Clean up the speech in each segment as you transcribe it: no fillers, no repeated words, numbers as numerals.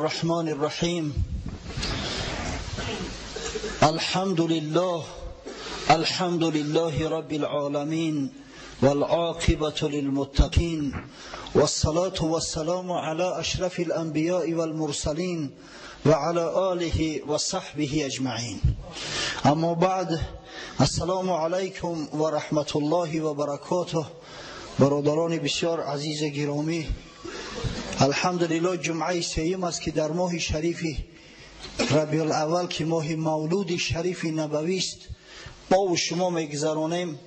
الرحمن الرحيم. الحمد لله، الحمد لله رب العالمين، والعاقبة للمتقين، والصلاة والسلام على أشرف الأنبياء والمرسلين وعلى آله وصحبه أجمعين. أما بعد، السلام عليكم ورحمة الله وبركاته. برادران بسیار عزیز گرامی، الحمدلله جمعه سیم است که در ماه شریف ربیع الاول که ماه مولود شریف نبوی است ما و شما میگذرانیم.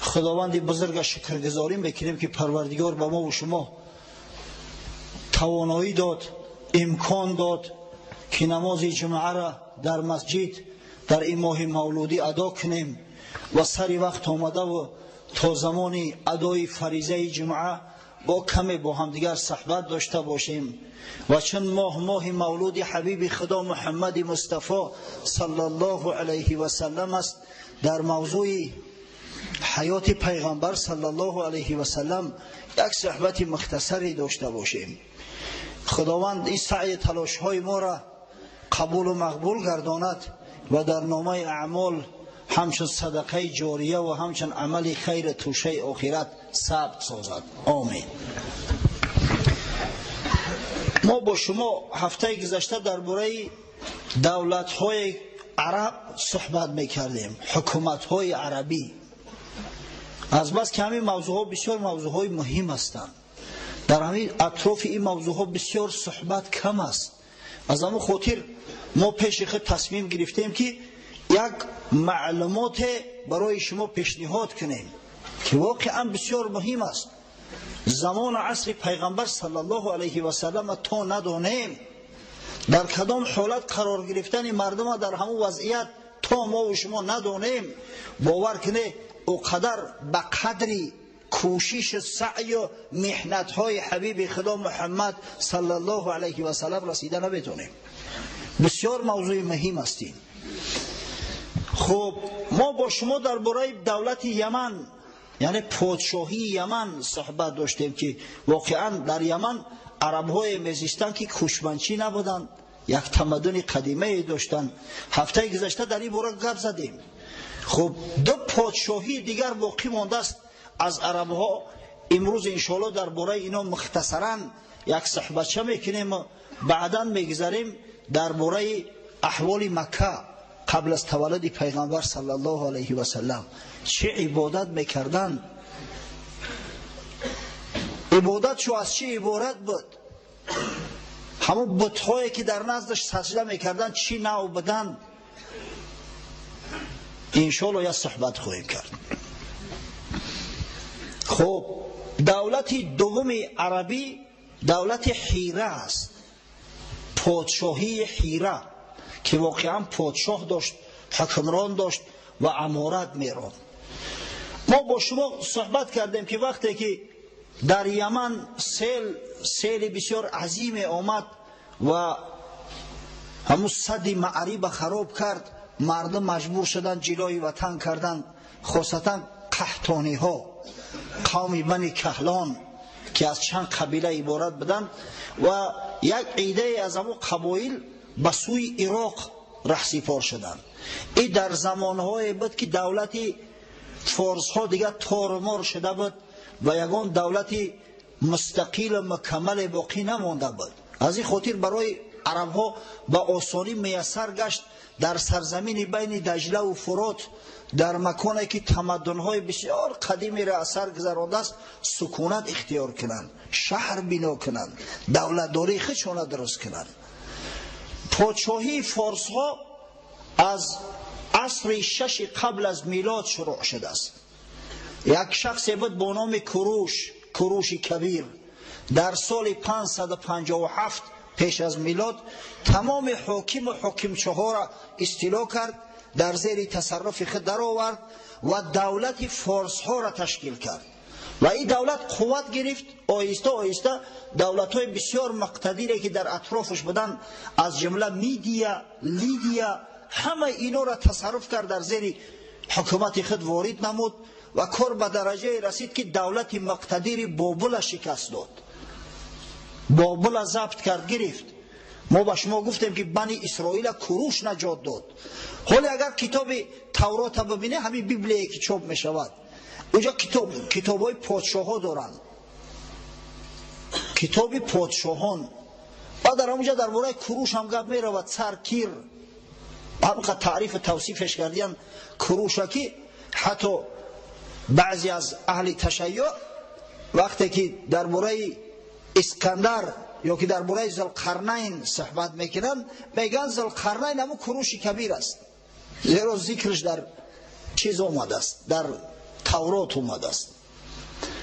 خداوند بزرگ شکرگزاری میکنیم که پروردگار به ما و شما توانایی داد، امکان داد که نماز جمعه را در مسجد در این ماه مولودی ادا کنیم و سر وقت آمده و تا زمان ادای فریضه جمعه با کمی با همدیگر صحبت داشته باشیم. و چون ماه ماه مولود حبیب خدا محمد مصطفی صلی الله علیه و سلم است، در موضوع حیات پیغمبر صلی الله علیه و سلم یک صحبت مختصری داشته باشیم. خداوند این سعی تلاش های ما را قبول و مقبول گرداند و در نامه اعمال همچون صدقه جاریه و همچون عمل خیر توشه آخرت ثبت سازد. آمین. ما با شما هفته گذشته درباره دولت‌های عرب صحبت میکردیم، حکومت‌های عربی. از بس که همین موضوعها بسیار موضوعهای مهم هستند، در همین اطراف این موضوعها بسیار صحبت کم است. از همون خاطر ما پیش خود تصمیم گرفتیم که یک معلومات برای شما پیشنهاد کنیم که واقعا بسیار مهم است. زمان عصر پیغمبر صلی الله علیه و سلم تا ندانیم در کدام حالت قرار گرفتن مردم در همون وضعیت تا ما و شما ندانیم، باور کنه او قدر به قدری کوشش سعی و محنت های حبیب خدا محمد صلی الله علیه و سلم رسیده نمیتونیم. بسیار موضوع مهم هستیم. خب ما با شما درباره دولت یمن، یعنی پادشاهی یمن صحبت داشتیم که واقعا در یمن عرب‌های میزیستند که کوشمنچی نبودند، یک تمدن قدیمه داشتند. هفته گذشته در این باره گپ زدیم. خب دو پادشاهی دیگر باقی مانده است از عرب‌ها. امروز انشاءالله درباره اینا مختصرا یک صحبت میکنیم و بعدا میگذریم درباره احوال مکه قبل از تولد پیغمبر صلی الله علیه و سلم، چه عبادت میکردن، عبادت شو از چه عبارت بود، همون بت‌هایی که در نزدش سجده میکردن چی نوع بودن. انشاءالله یه صحبت خواهیم کرد. خب دولت دوم عربی دولت حیره است، پادشاهی حیره که واقعا پادشاه داشت، حکمران داشت و امارت میراند. ما با شما صحبت کردیم که وقتی که در یمن سیل بسیار عظیم آمد و همون سد معریب خراب کرد، مردم مجبور شدن جلوی وطن کردن، خاصتا قحطانی ها، قوم بنی کهلان که از چند قبیله عبارت بودند و یک عده از همون قبایل به سوی عراق رهسپار شدند. این در زمانهای بود که دولت فارس ها دیگه تارمار شده بود و یگان دولت مستقیل و مکمل باقی نمانده بود. از این خاطر برای عرب ها به آسانی میسر گشت در سرزمین بین دجله و فرات، در مکانی که تمدن‌های بسیار قدیمی را اثر گذرانده است، سکونت اختیار کنند، شهر بنا کنند، دولتداری خودشان درست کنند. پادشاهی فارس ها از عصر شش قبل از میلاد شروع شده است. یک شخص بود با نام کوروش، کوروش کبیر، در سال 557 پیش از میلاد تمام حاکم و حاکمچه ها را استیلا کرد، در زیر تصرف خود در آورد و دولت فارس ها را تشکیل کرد و این دولت قوت گرفت. آهسته آهسته دولت های بسیار مقتدری که در اطرافش بودند، از جمله میدیا، لیدیا، همه اینا را تصرف کرد، در زیر حکومت خود وارد نمود و کار به درجه رسید که دولت مقتدر بابل شکست داد، بابل ضبط کرد، گرفت. Мо ба шумо гуфтем, ки Бани Исроила Куруш наҷот дод. Ҳоле агар китоби Таврота бибинед, ҳамин Библие ки чоп мешавад, уҷо китобҳои подшоҳҳо доранд, китоби подшоҳон. Ва дар ҳамонҷо дар бораи Куруш ҳам гап меравад. Цар Кир ҳамқа таърифу тавсифеш кардиян Куруша, ки ҳатто баъзе аз аҳли ташайюъ вақте ки дар бораи Искандар ё ки дар бораи Зулқарнайн суҳбат мекунанд, мегӯянд Зулқарнайн ҳамун Куруши Кабир аст, зеро зикраш дар чиз омадааст, дар Таврот омадааст.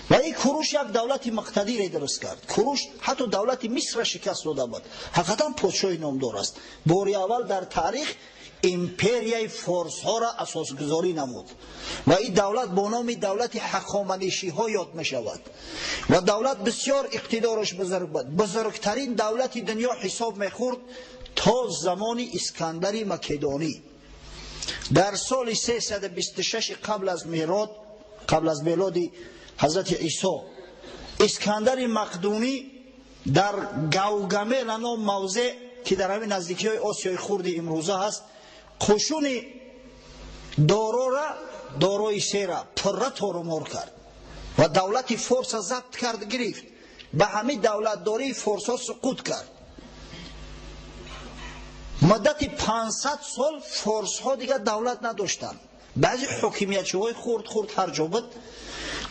Ва ин Куруш як давлати муқтадире дуруст кард. Куруш ҳатто давлати Мисрро шикаст дода буд. Ҳақиқатан подшоҳи номдор аст. Бори аввал дар таърих империяи форсҳоро асосгузорӣ намуд ва ин давлат бо номи давлати ҳақоманишиҳо ёд мешавад. Ва давлат бисёр иқтидораш бузург буд, бузургтарин давлати дунё ҳисоб мехӯрд то замони Искандари Македонӣ. Дар соли 326 қабл аз милод, қабл аз милоди ҳазрати Исо, Искандари Мақдунӣ дар Гавгамела ном мавзеъ, ки дар ҳамин наздикиҳои Осиёи Хурди имрӯза ҳаст, қушуни Дорора, Дорои сера пурра торумор кард ва давлати Форса забт кард, гирифт. Ба ҳамин давлатдории форсҳо суқут кард. Муддати 500 сол форсҳо дигар давлат надоштанд. Баъзе ҳокимиятчиҳои хурд хурд ҳар ҷо буд.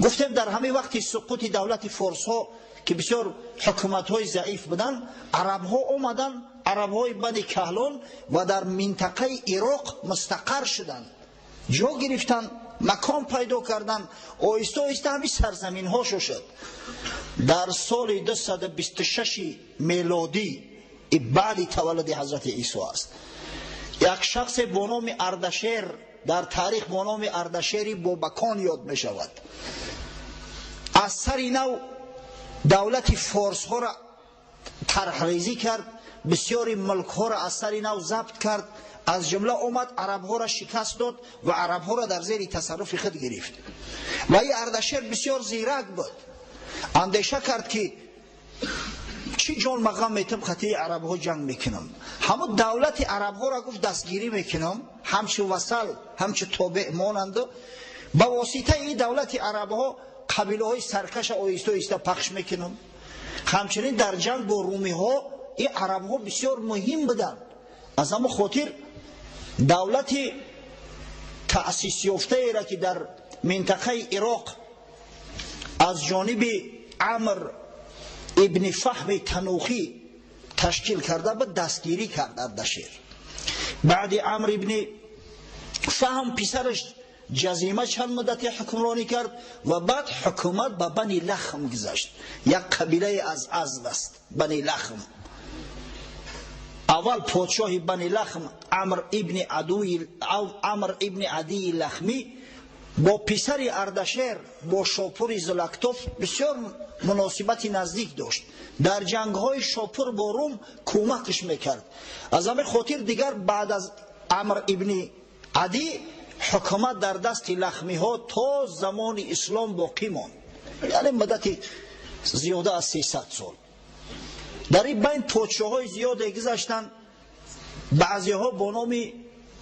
Гуфтем, дар ҳамин вақти суқути давлати форсҳо, ки бисёр ҳукуматҳои заиф буданд, арабҳо омаданд, арабҳои Бани Каҳлон, ва дар минтақаи Ироқ мустақар шуданд, ҷо гирифтанд, макон пайдо карданд. Оҳиста оҳиста ҳамин сарзаминҳо шуд. Дар соли 226 мелодӣ, баъди таваллуди ҳазрати Исо аст, як шахсе бо номи Ардашер, дар таърих бо номи Ардашери Бобакон ёд мешавад, аз сари нав давлати форсҳоро тарҳрезӣ кард, бисёри мулкҳоро аз сари нав забт кард. Аз ҷумла омад арабҳоро шикаст дод ва арабҳоро дар зери тасарруфи худ гирифт. Ва ин Ардашер бисёр зирак буд, андеша кард, ки чӣ ҷон мағам метам, хатии арабҳо ҷанг мекунам, ҳамун давлати арабҳоро, гуфт, дастгирӣ мекунам, ҳамчу васал, ҳамчу тобеъ монанду ба воситаи ин давлати арабҳо қабилаҳои саркаша оҳиста оҳиста пахш мекунам. Ҳамчунин дар ҷанг бо румиҳо ин арабҳо бисёр муҳим буданд. Аз ҳамон хотир давлати таъсисёфтаеро, ки дар минтақаи Ироқ аз ҷониби Амр ибни Фаҳми Танухӣ ташкил карда буд, дастгирӣ кард Ардашер. Баъди Амр ибни Фаҳм писараш Ҷазима чанд муддате ҳукмронӣ кард ва баъд ҳукумат ба Бани Лахм гузашт. Як қабилае аз Азд аст Бани Лахм. Аввал подшоҳи Бани Лахм Амр ибни Адии Лахмӣ бо писари Ардашер, бо Шопури Зулактоф, бисёр муносибати наздик дошт. Дар ҷангҳои Шопур бо Рум кӯмакш мекард. Аз ҳамин хотир дигар баъд аз Амр ибни Адӣ ҳукумат дар дасти лахмиҳо то замони ислом боқӣ монд, яъне муддати зиёда аз 300 сол. Дар ин байн подшоҳҳои зиёде гузаштанд. Баъзеҳо бо номи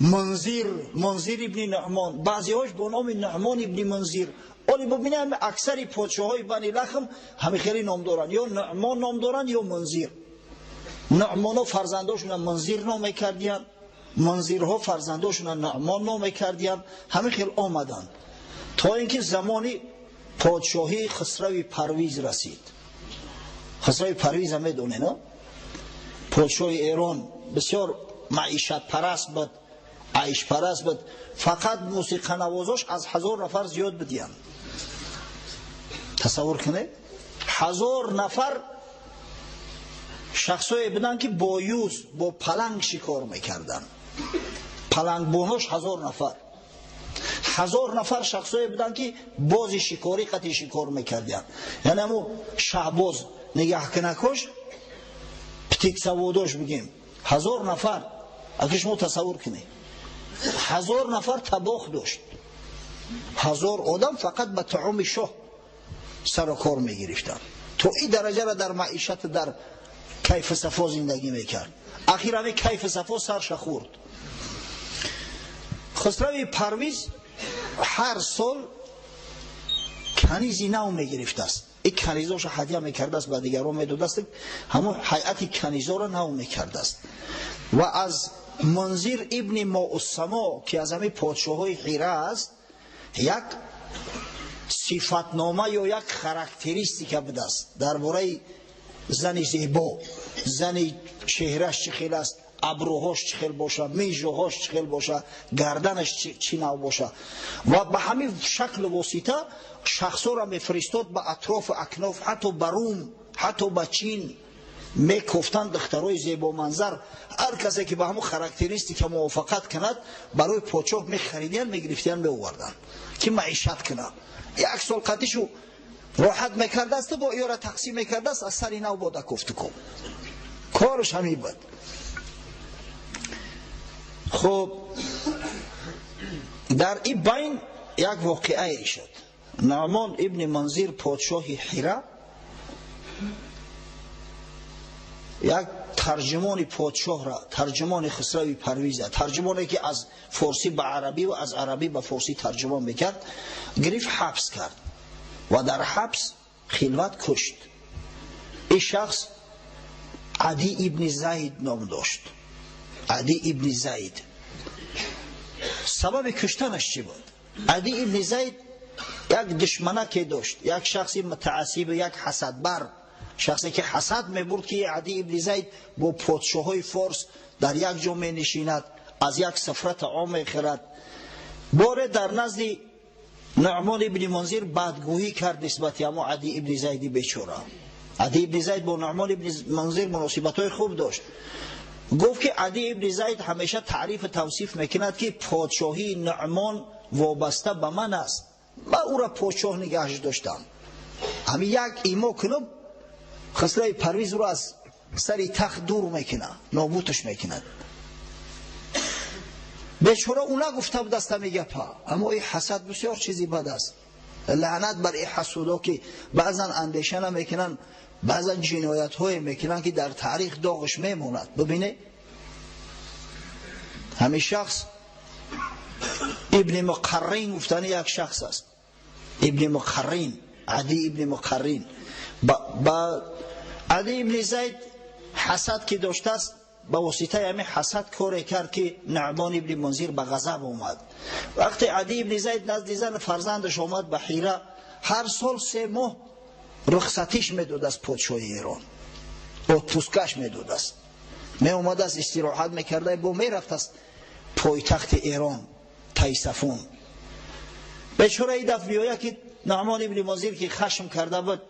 Мунзир, Мунзир ибни Нуъмон, баъзеҳош бо номи Нуъмон ибни Мунзир. Оли бубинем, аксари подшоҳҳои Бани Лахм ҳами хеле ном доранд: ё Нуъмон ном доранд, ё Мунзир. Нуъмонҳо фарзандошона Мунзир ном мекардиянд, Мунзирҳо фарзандошона Нуъмон ном мекардиянд. Ҳамин хел омаданд, то ин ки замони подшоҳии Хусрави Парвиз расид. Хусрави Парвиза медонед, подшоҳи Эрон, бисёр маишатпараст буд, айшпараст буд. Фақат мусиқанавозош аз 1000 нафар зиёд будиянд. Тасаввур кунед, 1000 нафар шахсое буданд, ки бо юз, бо паланг шикор мекарданд. Палангбонош 1000 нафар. 1000 нафар шахсое буданд, ки бози шикорӣ қати шикор мекардиянд, яъне ҳаму шаҳбоз нигаҳкунакош, птицевод ош бигем, 1000 нафар. Аки шумо тасаввур кунед, 1000 нафар табох дошт, 1000 одам фақат ба таоми шоҳ сару кор мегирифтанд. То ин дараҷаро дар маишат, дар кайфу сафо зиндагӣ мекард. Ахир ҳамин кайфу сафо сарша хӯрд. Хусрави Парвиз ҳар сол канизи нав мегирифтааст. Ин канизоша ҳадя мекардааст, ба дигарон медодааст, ҳамон ҳайати канизоро нав мекардааст. Ва аз Мунзир ибни Моуссамо, ки аз ҳамин подшоҳои Ҳира аст, як сифатнома ё як характеристика будааст дар бораи зани зебо, зани чеҳраш чӣ хел аст, абрӯҳош чӣ хел боша, межоҳош чӣ хел боша, гарданаш чӣ нав боша. Ва ба ҳамин шаклу восита шахсҳоро мефиристод ба атрофу акноф, ҳатто ба Рум, ҳатто ба Чин мекофтанд духтарои зебоманзар. Ҳар касе ки ба ҳамон характеристика мувофиқат кунад, барои подшоҳ мехаридиянд, мегирифтиянд, меоварданд ки маишат кунад. Як сол қатишу роҳат мекардааст, бо ёра тақсим мекардааст, аз сари нав бода кофтуку. Кораш ҳамин буд. Хуб, дар ин байн як воқеае шуд. Нуъмон ибни Мунзир, подшоҳи Ҳира, як тарҷумони подшоҳра, тарҷумони Хусрави Парвиза, тарҷумоне ки аз форсӣ ба арабӣ ва аз арабӣ ба форсӣ тарҷумон мекард, гирифт, ҳабс кард ва дар ҳабс хилват кушт. Ин шахс Адӣ ибни Зайд ном дошт. Адӣ ибни Зайд. Сабаби куштанаш чӣ буд? Адӣ ибни Зайд як душманаке дошт, як шахси мутаассиб, як ҳасадбар, шахсе ки ҳасад мебурд ки Адӣ ибни Зайд бо подшоҳои форс дар як ҷо менишинад, аз як сафра таом мехӯрад. Боре дар назди Нуъмон ибни Мунзир бадгӯӣ кард нисбати ҳамо Адӣ ибни Зайди бечора. Адӣ ибни Зайд бо Нуъмон ибни Мунзир муносибатҳои хуб дошт. Гуфт ки Адӣ ибни Зайд ҳамеша таърифу тавсиф мекунад ки подшоҳии Нуъмон вобаста ба ман аст, ман ӯро подшоҳ нигаҳш доштам. Ҳамин як имо кунам, Хусрави Парвиз ӯро аз сари тахт дур мекунад, нобудаш мекунад. Бечора ӯ нагуфта будаст ҳамин гапа, аммо ин ҳасад бисёр чизи бад аст. Лаънат бар ин ҳасудо ки баъзан андеша намекунанд, баъзан ҷиноятҳое мекунанд ки дар таърих доғаш мемонад. Бибине, ҳамин шахс ибни Муқаррин гуфтани як шахс аст. Ибни Муқаррин, Адӣ ибни Муқаррин. Ба Адӣ ибни Зайд ҳасад ки доштааст, ба воситаи ҳамин ҳасад коре кард ки Нуъмон ибни Мунзир ба ғазаб омад. Вақте Адӣ ибни Зайд назди зан фарзандаш омад ба Ҳира, ҳар сол 3 моҳ рухсатиш медод аз подшоҳи Эрон, отпускаш медодааст. Меомадааст, истироҳат мекарда, бо мерафтааст пойтахти Эрон, Тайсафун. Бечора ин дафъ биёяд ки Нуъмон ибни Мунзир ки хашм карда буд,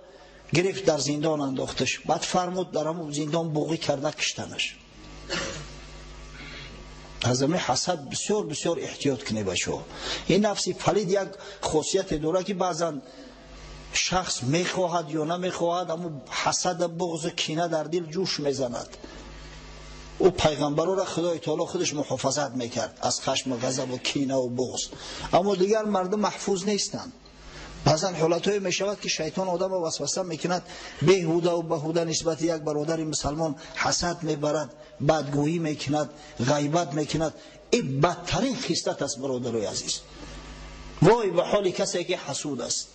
гирифт дар зиндон андохташ. Баъд фармуд дар ҳамон зиндон буғӣ карда киштанаш. Аз ҳамин ҳасад бисёр бисёр эҳтиёт кунед бачаҳо. Ин нафси палид як хосияте дорад ки баъзан шахс мехоҳад ё намехоҳад, аммо ҳасада, буғзу кина дар дил ҷӯш мезанад. Ӯ пайғамбарора Худои таоло худаш муҳофазат мекард аз хашму ғазабу кинаву буғз, аммо дигар мардум маҳфуз нестанд. Баъзан ҳолатҳое мешавад ки шайтон одамро васваса мекунад, беҳудаву баҳуда нисбати як бародари мусалмон ҳасад мебарад, бадгӯӣ мекунад, ғайбат мекунад. Ин бадтарин хислат аст, бародарои азиз. Вой ба ҳоли касе ки ҳасуд аст.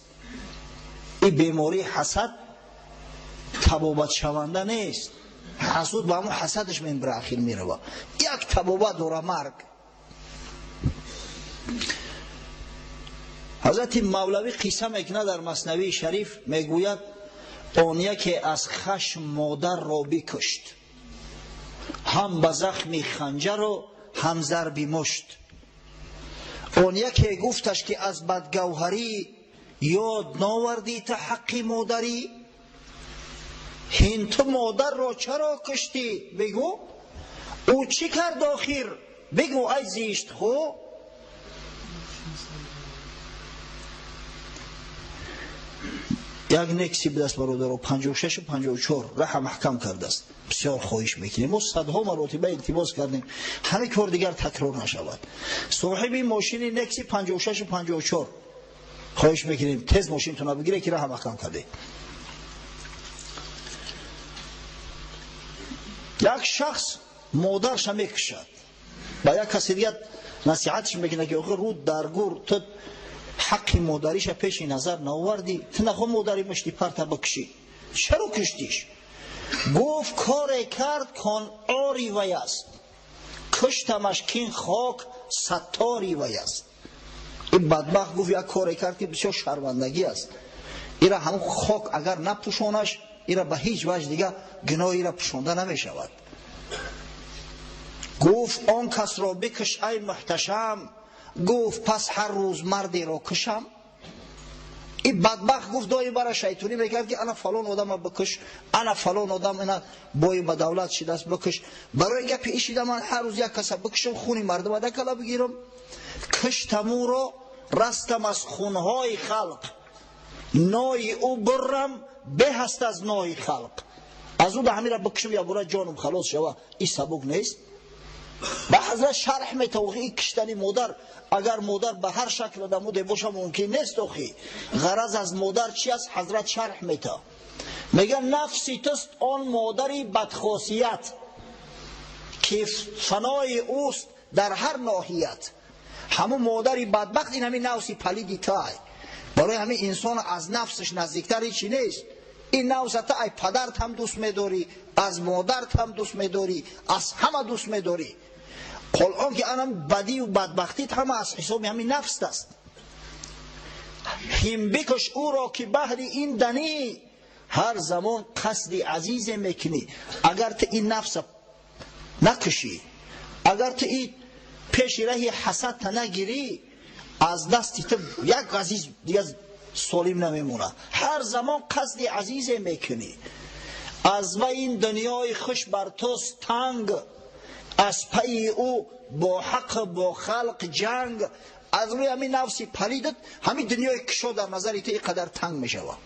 Ин бемории ҳасад табобатшаванда нест. Ҳасуд ба ҳамон ҳасадаш мембира, ахир мерава. Як табобат дора, марг. Ҳазрати Мавлавӣ қисса мекунад дар Маснавии Шариф, мегӯяд он яке аз хашм модарро бикушт, ҳам ба захми ханҷаро, ҳам зарби мушт. Он яке гуфташ ки аз бадгавҳарӣ ёд новардӣ та ҳаққи модарӣ. Ҳин ту модарро чаро куштӣ? Бигӯ. Ӯ чӣ кард охир? Бигӯ ай зиштхӯ. Як некси будааст бародаро, 56 54 раҳа маҳкам кардааст. Бисёр хоҳиш мекунем, мо садҳо маротиба илтимос кардем, ҳамин кор дигар такрор нашавад. Соҳиби мошини некси 56 54 хоҳиш мекунем тез мошинтона бигире ки раҳа маҳкам карде. Як шахс модарша мекушад, ба як каси дигар насиҳатш мекунад, ки охир рӯ дар гур, ту ҳаққи модариша пеши назар наовардӣ, ту нахо модари мушти парта бикушӣ, чаро куштиш? Гуфт коре кард кон ори вай аст, куштамаш кин хок саттори вай аст. Ин бадбахт гуфт як коре кард, ки бисёр шармандагӣ аст, ира ҳамон хок агар напӯшонаш, ира ба ҳеҷ ваҷ дигар гуноҳ ира пӯшонда намешавад. Гуфт он касро бикш ай муҳташам, гуфт пас ҳар рӯз мардеро кушам. Ин бадбахт гуфт доим бара шайтонӣ мекард, ки ана фалон одама бикуш, ана фалон одам ина бои ба давлат шидааст бикуш. Барои гапи ишида ман ҳар рӯз як каса бикушам, хуни мардума дакала бигирам. Куштамуро растам аз хунҳои халқ, нои ӯ буррам беҳ аст аз нои халқ. Аз ӯ да ҳамира бикушам, я бура ҷонум халос шава. Ин сабук нест. Ба ҳазрат шарҳ метавохи ин киштани модар, агар модар ба ҳар шакл намуде боша мумкин нест. Охи ғараз аз модар чи аст? Ҳазрат шарҳ мета, мега нафси туст он модари бадхосият, ки фанои ӯст дар ҳар ноҳият. Ҳамун модари бадбахт ин ҳамин нафси палиди тай. Барои ҳамин инсон аз нафсаш наздиктар ҳечи нест. Ин нафса та ай падарт ҳам дӯст медорӣ, аз модарт ҳам дӯст медорӣ, аз ҳама дӯст медорӣ. Ҳол он ки анам бадию бадбахтит ҳама аз ҳисоби ҳамин нафст аст. Ҳим бикуш ӯро, ки баҳри ин данӣ ҳар замон қасди азизе мекунӣ. Агар ту ин нафса накушӣ, агар ту ин пеши раҳи ҳасадта нагирӣ, аз дасти ту як азиз дигар солим намемонад. Ҳар замон қасди азизе мекунӣ. Аз вай ин дунёи хуш бар туст танг, аз пайи ӯ бо ҳақ бо халқ ҷанг. Аз рӯи ҳамин нафси палидат ҳамин дунёи кишо дар назари ту ин қадар танг мешавад.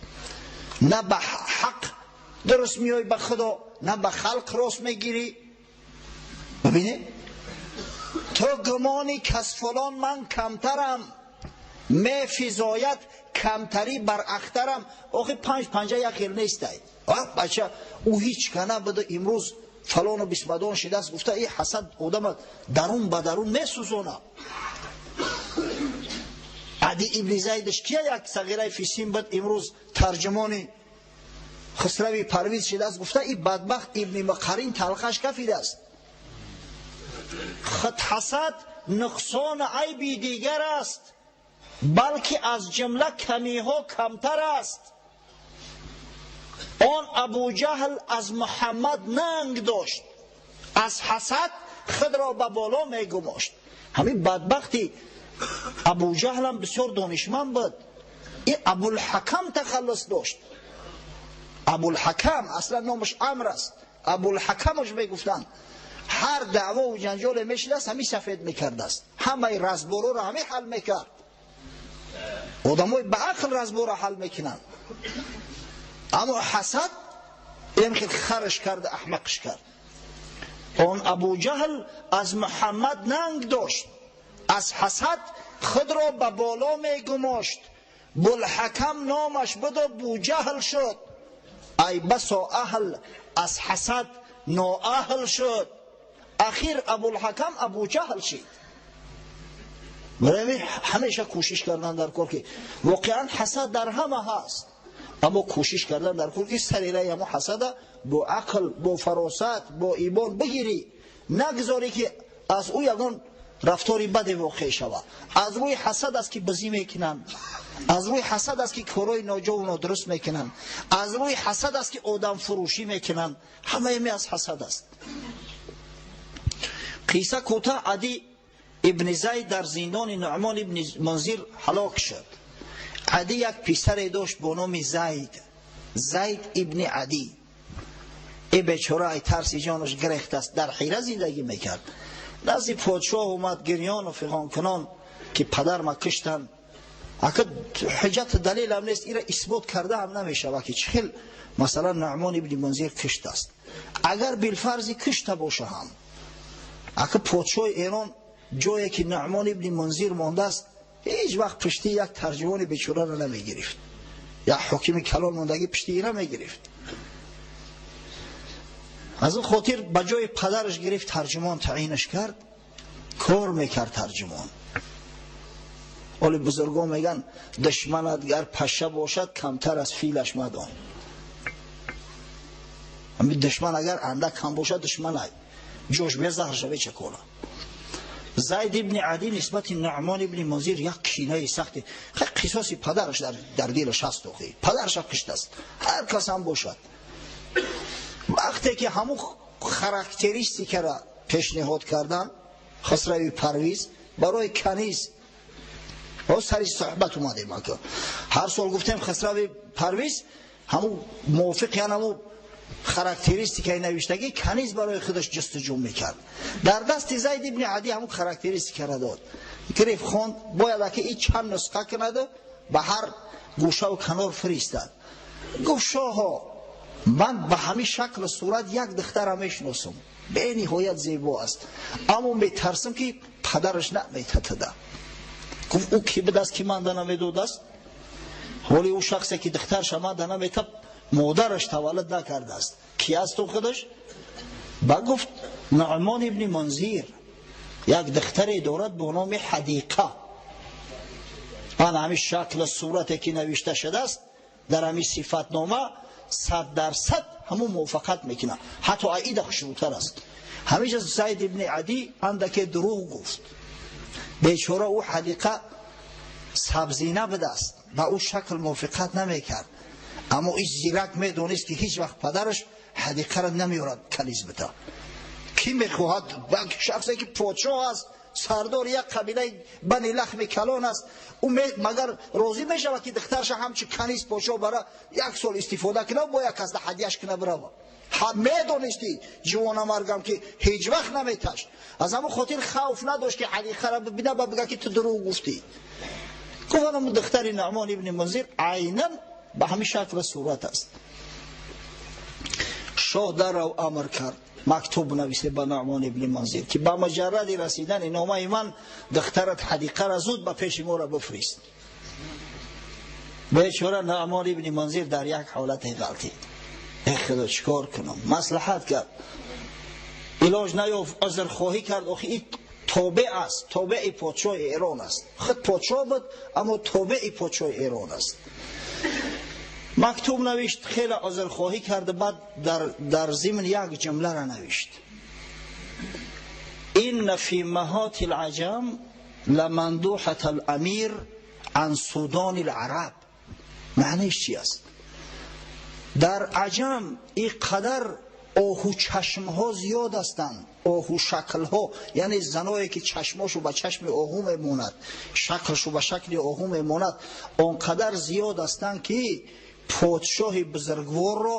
На ба ҳақ дуруст меоӣ ба худо, на ба халқ рост мегирӣ. Бибинед, ту гумони кас фалон ман камтарам, мефизояд камтарӣ бар ахтарам. Охи панҷ панҷа як хел нестай. Бача ӯ ҳеҷ ка набуда, имрӯз фалону бисмадон шидааст, гуфта ин ҳасад одама дарун ба дарун месӯзонад. Ади ибни Зайдаш кия як сағираи фисин буд, имрӯз тарҷумони Хусрави Парвиз шидааст, гуфта ин бадбахт ибни Мақарин талхаш кафидааст. Худ ҳасад нуқсон айби дигар аст, балки аз ҷумла камиҳо камтар аст. Он Абуҷаҳл аз Муҳаммад нанг дошт, аз ҳасад худро ба боло мегумошт. Ҳамин бадбахти Абуҷаҳлам бисёр донишманд буд. Ин Абулҳакам тахаллус дошт. Абулҳакам аслан номаш Амр аст, Абулҳакамаш мегуфтанд. Ҳар даъвову ҷанҷоле мешидааст, ҳамин сафед мекардааст, ҳамаи разбороро ҳамин ҳал мекард. Одамои ба ақл разборо ҳал мекунанд, аммо ҳасад инам хел харш кард, аҳмақш кард. Он Абуҷаҳл аз Муҳаммад нанг дошт, аз ҳасад худро ба боло мегумошт. Булҳакам номаш буду Буҷаҳл шуд. Ай басо аҳл аз ҳасад ноаҳл шуд. Ахир Абулҳакам Абуҷаҳл шид. Барои ҳамеша кӯшиш кардан дар кор, ки воқеан ҳасад дар ҳама ҳаст, аммо кӯшиш кардан дар кор, ки сари раи ҳамо ҳасада бо ақл, бо фаросат, бо имон бигирӣ, нагзорӣ ки аз ӯ ягон рафтори баде воқеъ шавад. Аз рӯи ҳасад аст, ки бизӣ мекунанд, аз рӯи ҳасад аст, ки корҳои ноҷову нодуруст мекунанд, аз рӯи ҳасад аст, ки одамфурӯшӣ мекунанд. Ҳамаи ми аз ҳасад аст. Қисса кӯтоҳ, Ади ибни Зайд дар зиндони Нуъмон ибни Мунзир ҳалок шуд. Ади як писаре дошт бо номи Зайд, Зайд ибни Ади. Ин бечора ай тарси ҷонаш гирехтааст, дар ҳира зиндагӣ мекард. Назди подшоҳ омад гирёну фиғонкунон, ки падарма куштанд. Ака ҳуҷҷату далел ҳам нест, ира исбот карда ҳам намешавад, ки чӣ хел масалан Нуъмон ибни Мунзир куштааст. Агар билфарзи кушта боша ҳам, ака подшоҳи Эрон ҷое ки Нуъмон ибни Мунзир мондааст, ҳеҷ вақт пушти як тарҷумони бечораро намегирифт. Як ҳокими калон мондагӣ пушти ира мегирифт. Аз он хотир ба ҷои падараш гирифт тарҷумон таъинаш кард, кор мекард тарҷумон. Оли бузургон меган душманат гар паша бошад камтар аз филаш мадон. Ҳамин душман агар андак кам бошад душман ай ҷош безаҳр шаве ча кора. Зайд ибни Ади нисбати Нуъмон ибни Мунзир як кинаи сахти, қисоси падараш дар дилаш ҳаст, охи падараша киштааст, ҳар кас ҳам бошад. Вақте ки ҳамун характеристикара пешниҳод кардан Хусрави Парвиз барои каниз, сари суҳбат омадем, ҳар сол гуфтем Хусрави Парвиз ҳамун мувофиқ яъне ҳамун характеристикаи навиштагӣ каниз барои худаш ҷустуҷӯ мекард. Дар дасти Зайд ибни Ади ҳамун характеристикара дод, гирифт хонд, бояд ки и чанд нусха кунаду ба ҳар гӯшаву канор фиристад. Гуфт шоҳо, ман ба ҳамин шаклу сурат як духтара мешиносам, бениҳоят зебо аст, аммо метарсам ки падараш наметатада. Гуфт ӯ ки будаст ки манда намедодааст? Ҳоли ӯ шахсе ки духтарша манда наметаб, модараш таваллуд накардааст. Ки аст ӯ худаш? Ба гуфт Нуъмон ибни Мунзир як духтаре дорад бо номи Ҳадиқа. Ан ҳамин шаклу сурате ки навишта шудааст дар ҳамин сифатнома 100% ҳамун мувофиқат мекунад, ҳатто аида хушрӯтар аст. Ҳамеша Зайд ибни Ади андаке дурӯғ гуфт. Бечора ӯ Ҳадиқа сабзина будааст, ба ӯ шакл мувофиқат намекард. Аммо ин зирак медонист ки ҳеҷ вақт падараш Ҳадиқаро намеорад каниз бита. Ки мехоҳад шахсе ки подшоҳ аст, сардори як қабилаи бани лахми калон аст, ӯ магар розӣ мешавад ки духтарша ҳамчун каниз подшоҳ бара як сол истифода кунад, бо як касда ҳадияш кунад бирава? Медонисти ҷавонамаргам ки ҳеҷ вақт наметашт. Аз ҳамон хотир хавф надошт ки Ҳадиқаро бибинад ва бигӯяд ки ту дурӯғ гуфтӣ. Гуфт анам духтари Нуъмон ибни Мунзир айнан ба ҳамин шаклу сурат аст. Шоҳ даррав амр кард, мактуб нависе ба Нуъмон ибни Мунзир ки ба муҷарради расидани номаи ман духтарат Ҳадиқаро зуд ба пеши моро бифирист. Бечора Нуъмон ибни Мунзир дар як ҳолате ғалтид. Эй худо, чикор кунам? Маслиҳат кард, илоҷ наёфт, узрхоҳӣ кард. Охи ин тобеъ аст, тобеи подшоҳи Эрон аст. Худ подшоҳ буд, аммо тобеи подшоҳи Эрон аст. Мактуб навишт, хеле узрхоҳӣ кард, баъд дар зимн як ҷумларо навишт: инна фи маҳоти лаҷам ламандуҳата ламир ан судони лараб. Маъниш чи аст? Дар аҷам ин қадар оҳучашмҳо зиёд ҳастанд, оҳушаклҳо, яъне заное ки чашмошу ба чашми оҳу мемонад, шаклшу ба шакли оҳу мемонад, он қадар зиёд ҳастанд ки подшоҳи бузургворро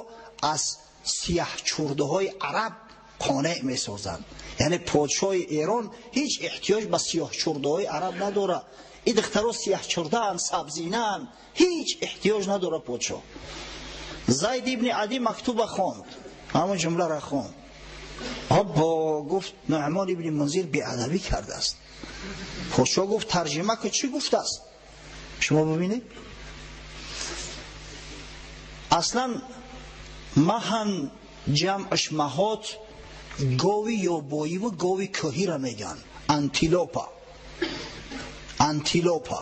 аз сиёҳчурдаҳои араб қонеъ месозанд. Яъне подшоҳи Эрон ҳеҷ эҳтиёҷ ба сиёҳчурдаҳои араб надорад. Ин духтаро сиёҳчурдаанд, сабзинаанд, ҳеҷ эҳтиёҷ надорад подшоҳ. Зайд ибни Ади мактуба хонд, ҳамон ҷумларо хонд. Бо гуфт Нуъмон ибни Мунзир беадабӣ кардааст. Подшоҳ гуфт тарҷима ки чӣ гуфтааст? Шумо бибинед. Аслан маҳан ҷамъаш маҳот гови ёбоиву гови кӯҳиро мегӯянд. Антилопа. Антилопа.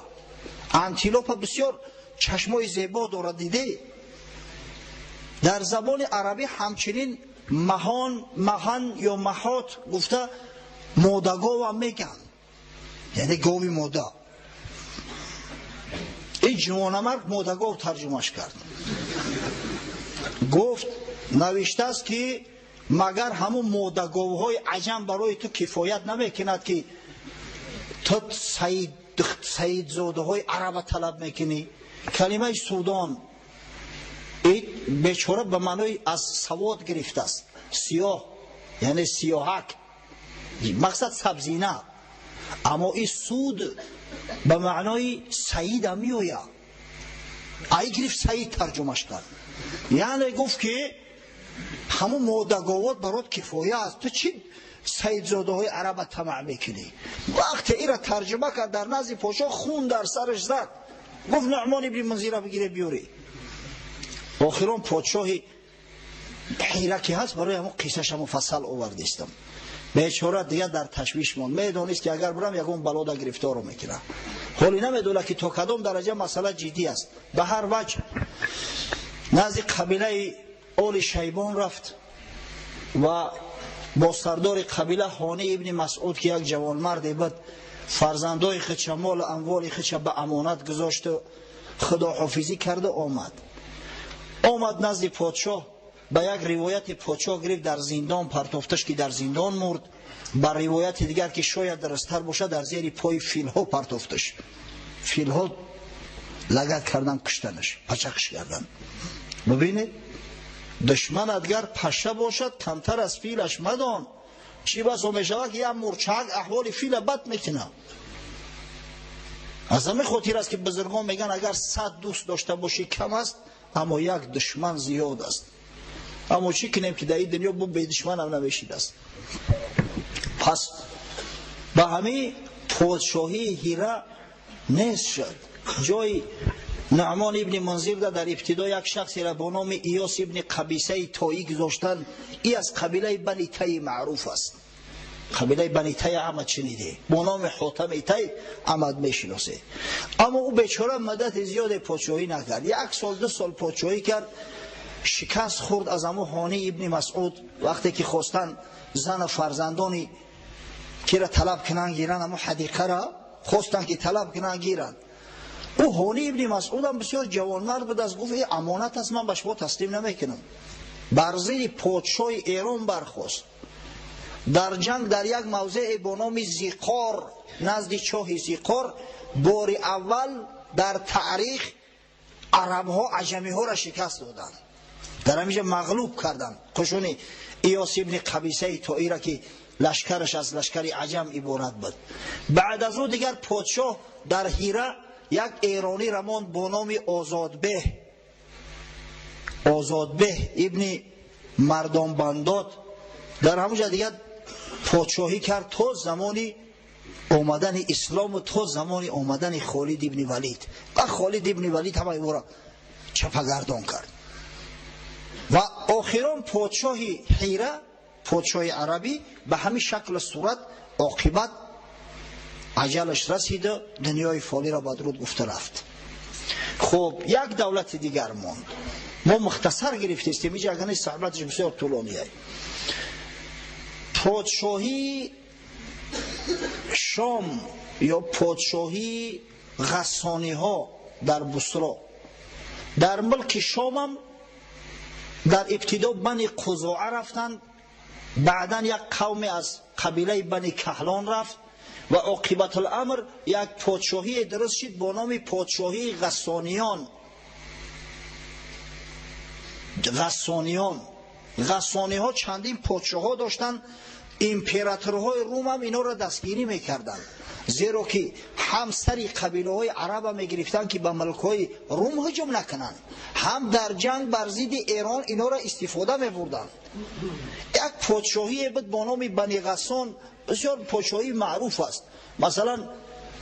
Антилопа бисёр чашмои зебо дорад, диде? Дар забони арабӣ ҳамчунин маҳон, маҳан ё маҳот гуфта модагова мегӯянд, яъне гови мода. Ин ҷавонамард модагов тарҷумаш кард. Гуфт навиштааст ки магар ҳамун модаговҳои аҷам барои ту кифоят намекунад ки ту саидзодаҳои араба талаб мекунӣ? Калимаи судон бечора ба маънои аз савод гирифтааст. Сиёҳ яъне сиёҳак, мақсад сабзина. Аммо ин суд ба маънои саида меояд. Ай гирифт саид тарҷумаш кард. Яъне гуфт ки ҳамун модаговот барот кифоя аст, ту чӣ саидзодаҳои араба тамаъ мекунӣ? Вақте ира тарҷума кард дар назди подшоҳ хун дар сараш зад. Гуфт Нуъмон ибни Мунзира бигире биёрӣ. Охирон подшоҳи Ҳира ки ҳаст, барои ҳамон қиссаша муфассал овардистам. Бечора дигар дар ташвиш монд. Медонист ки агар бурам ягон балода гирифторо мекунам. Ҳоли намедонад ки то кадом дараҷа масъала ҷиддӣ аст. Ба ҳар ваҷ назди қабилаи Оли Шайбон рафт ва бо сардори қабила Ҳони ибни Масъуд, ки як ҷавонмарде буд, фарзандои худша, молу амволи худша ба амонат гузошту худоҳофизӣ карда омад. Омад назди подшоҳ. Ба як ривояти подшоҳ гирифт дар зиндон партофташ, ки дар зиндон мурд. Ба ривояти дигар, ки шояд дурусттар бошад, дар зери пои филҳо партофташ. Филҳо лагат кардан, куштанаш, пачақш кардан. Бибинед, душман агар паша бошад, камтар аз филаш мадон. Чӣ басо мешавад, ки як мурчак аҳволи фила бад мекунад. Аз ҳамин хотир аст, ки бузургон мегӯянд, агар 100 дӯст дошта бошӣ кам аст, аммо як душман зиёд аст. Аммо чӣ кунем, ки дар ин дунё бу бедушманам намешидааст. Пас ба ҳамин подшоҳии Ҳира нест шуд. Ҷои Нуъмон ибни Мунзир дар ибтидо як шахсеро бо номи Иёс ибни Қабисаи Тоӣ гузоштанд. И аз қабилаи Бани Тай маъруф аст. Қабилаи Бани Тай ҳама шуниде, бо номи Ҳотами Тай ҳама мешиносе. Аммо ӯ бечора муддати зиёде подшоҳӣ накард. 1 сол 2 сол подшоҳӣ кард, шикаст хӯрд аз ҳамон Ҳони ибни Масъуд. Вақте ки хостанд зану фарзандони киро талаб кунанд гиранд, ҳамон ҳадиқаро хостанд ки талаб кунанд гиранд. Ӯ Ҳони ибни Масъудам бисёр ҷавонмард буд, аз гуфт: эй амонат аст, ман ба шумо таслим намекунам. Бар зидди подшоҳи Эрон бархост. Дар ҷанг дар як мавзеъе бо номи Зиқор, назди чоҳи Зиқор, бори аввал дар таърих арабҳо аҷамиҳоро шикаст доданд. Дар ҳаминҷа мағлуб карданд қушуни Иёс ибни Қабисаи Тоира, ки лашкараш аз лашкари аҷам иборат буд. Баъд аз ӯ дигар подшоҳ дар Ҳира як эронӣ рамонд бо номи Озодбеҳ. Озодбеҳ ибни Мардонбандод. Дар ҳамонҷа дигар подшоҳӣ кард то замони омадани ислому то замони омадани Холид ибни Валид. Ва Холид ибни Валид ҳамаи ӯро чапагардон кард. Ва охирон подшоҳи Ҳира, подшоҳи арабӣ, ба ҳамин шаклу сурат оқибат аҷалаш расиду дунёи фолиро бадруд гуфта рафт. Хуб, як давлати дигар монд. Мо мухтасар гирифтестем, инҷа агар нест суҳбаташ бисёр тӯлоние. Подшоҳии Шом ё подшоҳии Ғассониҳо дар Бусро. Дар мулки Шомам дар ибтидо Бани Қузоа рафтанд, баъдан як қавме аз қабилаи Бани Каҳлон рафт ва оқибатуламр як подшоҳие дуруст шид бо номи подшоҳии Ғассониён. Ғассониён. Ғассониҳо чандин подшоҳҳо доштанд. Императорҳои Рум ҳам инҳоро дастгирӣ мекарданд, зеро ки ҳам сари қабилаҳои араба мегирифтанд, ки ба мулкҳои Рум ҳуҷум накунанд, ҳам дар ҷанг бар зидди Эрон инҳоро истифода мебурданд. Як подшоҳие буд бо номи Бани Ғассон, бисёр подшоҳии маъруф аст. Масалан,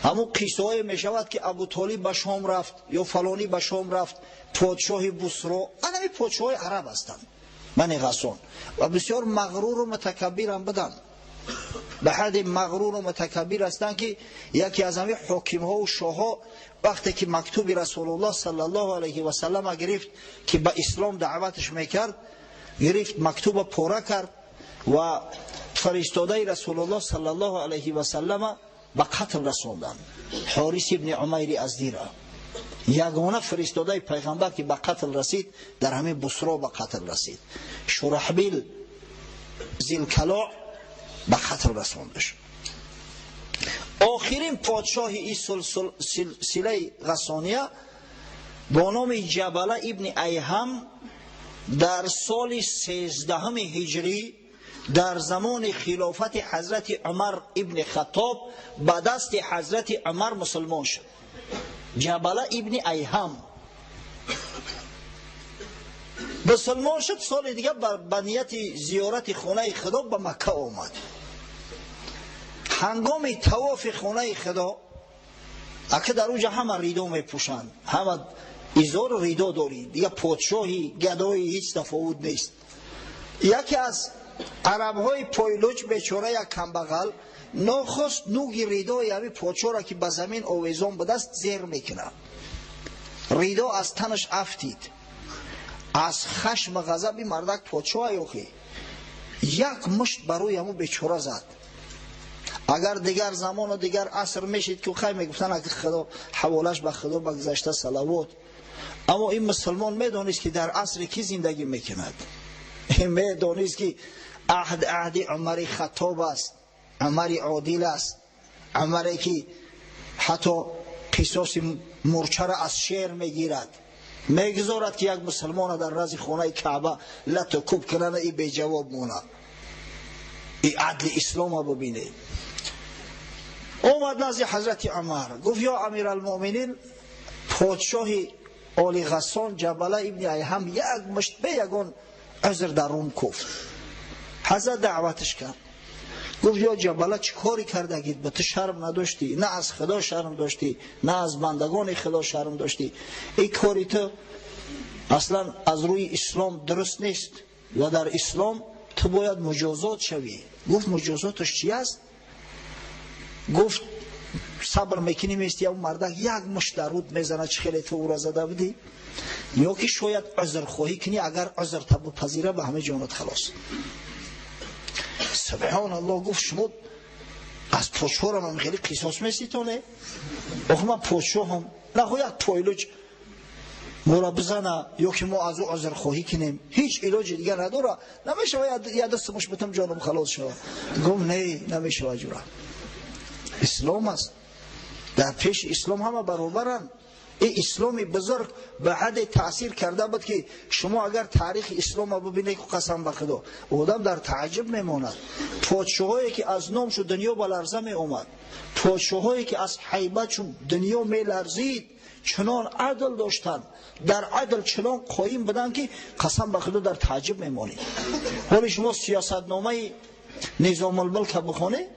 ҳамон қиссаҳое мешавад, ки Абутолиб ба Шом рафт ё фалонӣ ба Шом рафт, подшоҳи Бусро. Ҳамин подшоҳои араб ҳастанд Бани Ғассон, ва бисёр мағруру мутакаббирам буданд. Ба ҳадди мағруру мутакаббир ҳастанд, ки яке аз ҳамин ҳокимҳову шоҳҳо вақте ки мактуби Расулуллоҳ саллаллоҳу алайҳи васаллам гирифт, ки ба ислом даъваташ мекард, гирифт мактуба пора кард ва фиристодаи Расулуллоҳ саллаллоҳу алайҳи васаллам ба қатл расонданд. Ҳорис ибни Умайри Аздира, ягона фиристодаи пайғамбар, ки ба қатл расид, дар ҳамин Бусро ба қатл расид. Шураҳбил Зилкалоъ ба қатл расондаш. Охирин подшоҳи ин силсилаи Ғассония бо номи Ҷабала ибни Айҳам дар соли 13 ҳиҷрӣ дар замони хилофати ҳазрати Умар ибни Хаттоб ба дасти ҳазрати Умар мусулмон шуд. Ҷабала ибни Айҳам мусулмон шуд. Соли дигар ба нияти зиёрати хонаи Худо ба Макка омад. Ҳангоми тавофи хонаи Худо, ака дар онҷа ҳама ридо мепӯшанд, ҳама изору ридо дорӣ, дигар подшоҳи гадои ҳеҷ тафовут нест. Яке аз арабҳои пойлуч бечора як камбағал нохост нуги ридои ҳами подшоҳро ки ба замин овезон будааст зер мекунад. Ридо аз танаш афтид. Аз хашм ғазаби мардак подшоҳ охи як мушт ба рӯи ҳамун бечора зад. Агар дигар замону дигар аср мешид ки хай мегуфтанд ки худо ҳаволаш ба худо ба гузашта салавот. Аммо ин мусулмон медонист ки дар асри ки зиндагӣ мекунад. Медонист ки аҳд аҳди Умари Хаттоб аст, Умари одил аст, Умаре ки ҳатто қисоси мурчаро аз шер мегирад, мегузорад ки як мусулмона дар назди хонаи Каъба лату куб кунад и беҷавоб монад. И адли ислома бубинед. Омад назди ҳазрати Умар, гуфт: ё амиралмуъминин, подшоҳи оли Ғассон Ҷабала ибни Айҳам як мушт бе ягон узр дар рум куфт. Ҳазрат даъваташ кард, гуфт: ё Ҷабала, чӣ кори кардагид? Ба ту шарм надоштӣ? На аз худо шарм доштӣ, на аз бандагони худо шарм доштӣ. Ин кори ту аслан аз рӯи ислом дуруст нест ва дар ислом ту бояд муҷозот шавӣ. Гуфт: муҷозоташ чи аст? Гуфт: сабр мекунӣ, мести ям мардак як мушт дар руд мезанад, чӣ хеле ту ӯро зада будӣ, ё ки шояд узрхоҳӣ кунӣ, агар узр табупазира ба ҳама ҷонат халос. Субҳоналлоҳ, гуфт: шумо аз подшоҳам хеле қисос меситоне? Охи ман подшоҳам, нахо як пойлуч моро бизана ё ки мо аз ӯ узрхоҳӣ кунем, ҳеҷ илоҷи дигар надора, намешава я дасту муш битам ҷонам халос шава. Гуфт: не, намешава ҷура. Ислом аст, дар пеши ислом ҳама баробаранд. Ин исломи бузург ба ҳадде таъсир карда буд ки шумо агар таърихи исломро бубинед, қасам ба худо, одам дар таъҷуб мемонад. Подшоҳое ки аз номшу дунё ба ларза меомад, подшоҳое ки аз ҳайбатшу дунё меларзид, чунон адл доштанд, дар адл чунон қоим буданд ки қасам ба худо дар таъҷуб мемонед. Ҳоли шумо сиёсатномаи Низомулмулка бихонед,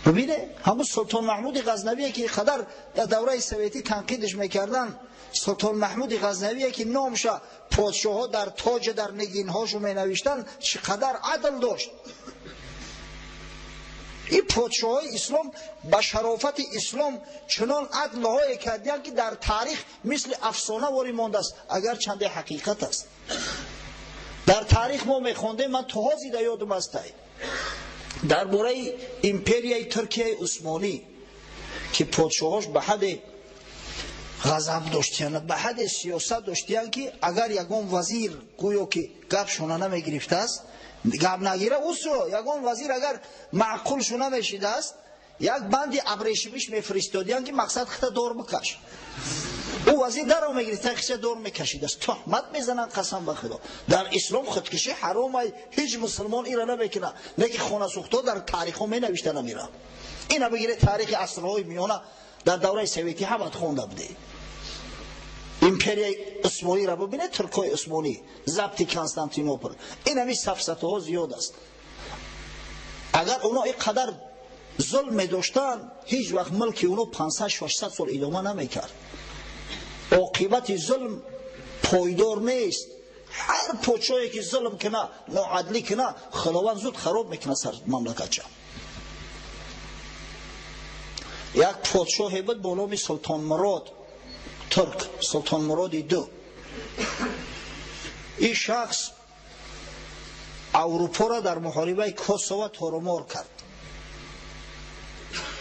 бибине ҳамун Султон Маҳмуди Ғазнавие ки қадар дар давраи советӣ танқидаш мекарданд, Султон Маҳмуди Ғазнавие ки номша подшоҳҳо дар тоҷ дар нигинҳошо менавиштанд, чӣ қадар адл дошт. Ин подшоҳҳои ислом ба шарофати ислом чунон адлҳое кардиянд ки дар таърих мисли афсона ворӣ мондааст, агар чанде ҳақиқат аст. Дар таърих мо мехондем, ман то ҳозир дар ёдам астай, дар бораи империяи Туркияи Усмонӣ ки подшоҳош ба ҳадде ғазаб доштиянд, ба ҳадде сиёсат доштиянд ки агар ягон вазир гӯё ки гапшона намегирифтааст, гап нагира усро, ягон вазир агар маъқулшу намешидааст, як банди абрешимиш мефиристодиянд ки мақсад хита дор бикаш. Ӯ вазир даро мегирифт, хиша дор мекашидааст. Туҳмат мезананд, қасам ба худо. Дар ислом худкушӣ ҳаром ай, ҳеҷ мусулмон ира намекунад. Лекин хонасӯхтҳо дар таърихҳо менавишта намера. Ина бигире таърихи асрҳои миёна дар давраи советӣ ҳамат хонда буде. Империяи Усмониро бибинед, туркҳои Усмонӣ, забти Константинопол. Ин ҳами сафсатаҳо зиёд аст. Агар оно ин қадар зулм медоштанд, ҳеҷ вақт мулки оно 500-600 сол идома намекард. Оқибати зулм пойдор нест. Ҳар подшоҳе ки зулм куна, ноадлӣ куна, худованд зуд хароб мекунад сар мамлакатша. Як подшоҳе буд бо номи Султон Мурод, турк, Султон Муроди ду. Ин шахс Аврупоро дар муҳорибаи Косово торумор кард,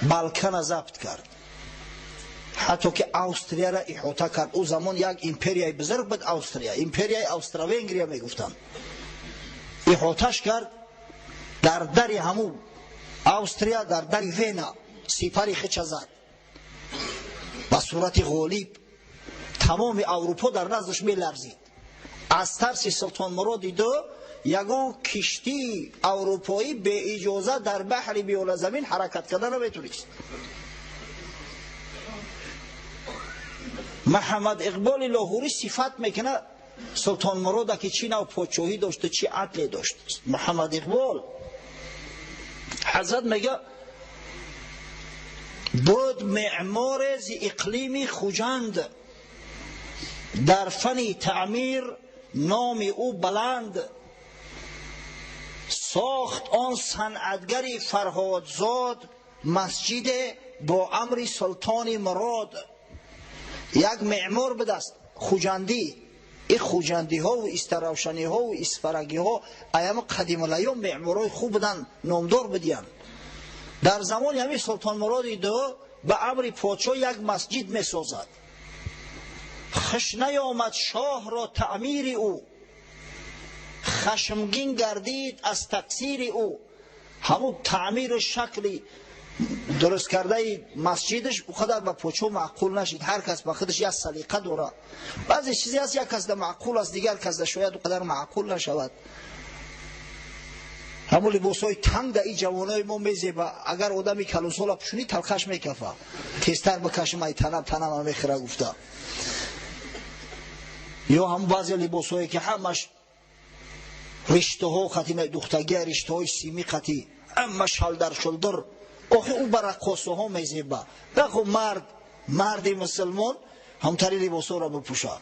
Балкана забт кард, ҳатто ки Австрияро иҳота кард. Ӯ замон як империяи бузург буд Австрия, империяи Австро-Венгрия мегуфтанд. Иҳоташ кард, дар дари ҳамун Австрия, дар дари Вена сипари хича зад ба сурати ғолиб. Тамоми Аврупо дар наздаш меларзид. Аз тарси Султон Муроди ду ягон киштии аврупоӣ беиҷоза дар баҳри миёназамин ҳаракат карда наметонист. Муҳаммад Иқболи Лоҳурӣ сифат мекунад Султон Мурода ки чӣ нав подшоҳӣ дошту чӣ адле дошт. Муҳаммад Иқбол ҳазрат мега: буд меъморе зи иқлими Хуҷанд, дар фани таъмир номи ӯ баланд. Сохт он санъатгари Фарҳодзод масҷиде бо амри султони Мурод. Як меъмор будаст хуҷандӣ. Ин хуҷандиҳову истаравшаниҳову исфарагиҳо аямо қадимулайём меъморҳои хуб буданд, номдор будиянд. Дар замони ҳамин султон Муроди ду ба амри подшоҳ як масҷид месозад. Хуш наёмад шоҳро таъмири ӯ, хашмгин гардид аз тақсири ӯ. Ҳамун таъмиру шакли дуруст кардаи масҷидаш ӯ қадар ба подшоҳ маъқул нашид. Ҳар кас ба худаш як салиқа дорад. Баъзе чизе ҳаст, як кас да маъқул аст, дигар кас да шояд ӯ қадар маъқул нашавад. Ҳамун либосҳои танг да и ҷавонои мо мезеба. Агар одами калонсола пӯшунӣ талқаш мекафа. Тезтар бикашим, ай танам танама мехӯра гуфта. Ё ҳам баъзе либосҳое ки ҳамаш риштаҳо қати духтагия, риштаҳои сими қати ҳама шалдар шулдур. Охи ӯ ба раққосаҳо мезеба. Нахо мард, марди мусулмон ҳамтари либосҳоро бипӯша.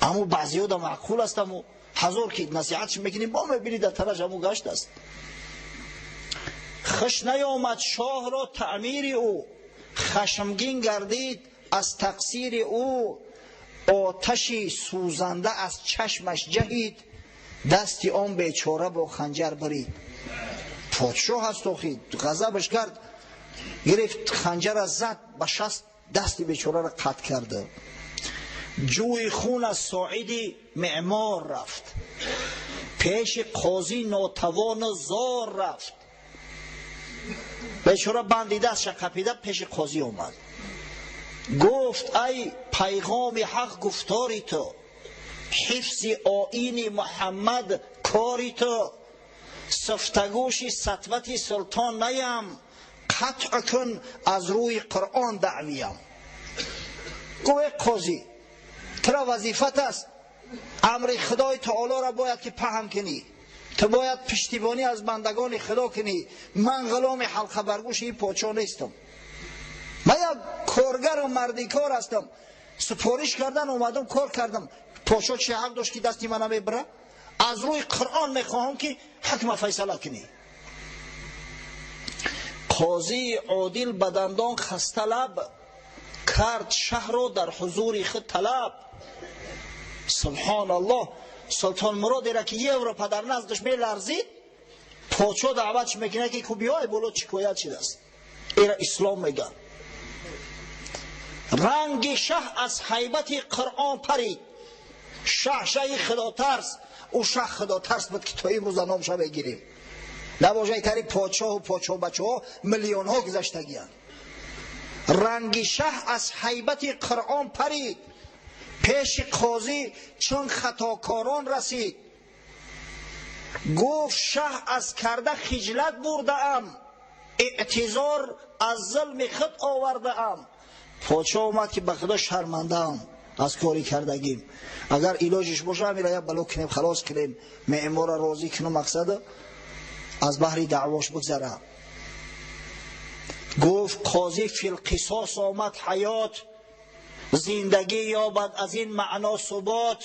Аммо баъзеҳо да маъқул аст, аммо ҳазор ки насиҳатш мекунӣ, бо мебинӣ дар танаш ҳамун гашт аст. Хуш наёмад шоҳро таъмири ӯ, хашмгин гардид аз тақсири ӯ. Оташи сӯзанда аз чашмаш ҷаҳид, дасти он бечора бо ханҷар барид. Подшоҳ аст охи, ғазабаш кард, гирифт ханҷара зад ба шаст, дасти бечораро қатъ кард. Ҷӯи хун аз соиди меъмор рафт, пеши қозӣ нотавону зор рафт. Бечора банди дастша қапида пеши қозӣ омад. Гуфт ай пайғоми ҳақ гуфтори ту, ҳифзи оини Муҳаммад кори ту. Сифтагӯши сатвати султон наям, қатъ кун аз рӯи Қуръон даъвиям. Гуфт эй қозӣ, тура вазифат аст, амри Худои таолоро бояд ки паҳм кунӣ, ту бояд пуштибонӣ аз бандагони Худо кунӣ. Ман ғуломи ҳалқабаргӯши ин подшоҳ нестам, ман як коргару мардикор ҳастам. Супориш кардан омадам, кор кардам. Подшоҳ чӣ ҳақ дошт ки дасти мана мебара? Аз рӯи Қуръон мехоҳам ки ҳукма файсала кунӣ. Қозии одил ба дандон хасталаб кард шаҳрро дар ҳузури худ талаб. Субҳоналлоҳ, султон Муродеро ки Европа дар наздаш меларзид, подшоҳ даъватш мекунад ки ку биёй боло, чикоят шудааст. Эра ислом мегӯяд. Ранги шаҳ аз ҳайбати Қуръон парид. Шаҳ шаҳи худотарс, ӯ шаҳ худотарс буд ки то имрӯза номша мегирем. Набошад тари подшоҳу подшоҳбачаҳо миллионҳо гузаштагиянд. Ранги шаҳ аз ҳайбати Қуръон парид, пеши қозӣ чун хатокорон расид. Гуфт шаҳ аз карда хиҷлат бурдаам, эътизор аз зулми худ овардаам. Подшоҳ омад ки ба худо шармандаам аз кори кардагим. Агар илоҷиш боша ҳамира як бало кунем, халос кунем, меъморро розӣ кунем, мақсада аз баҳри даъвош бигзара. Гуфт қозӣ филқисос омад ҳаёт, зиндагӣ ёбад аз ин маъно субот.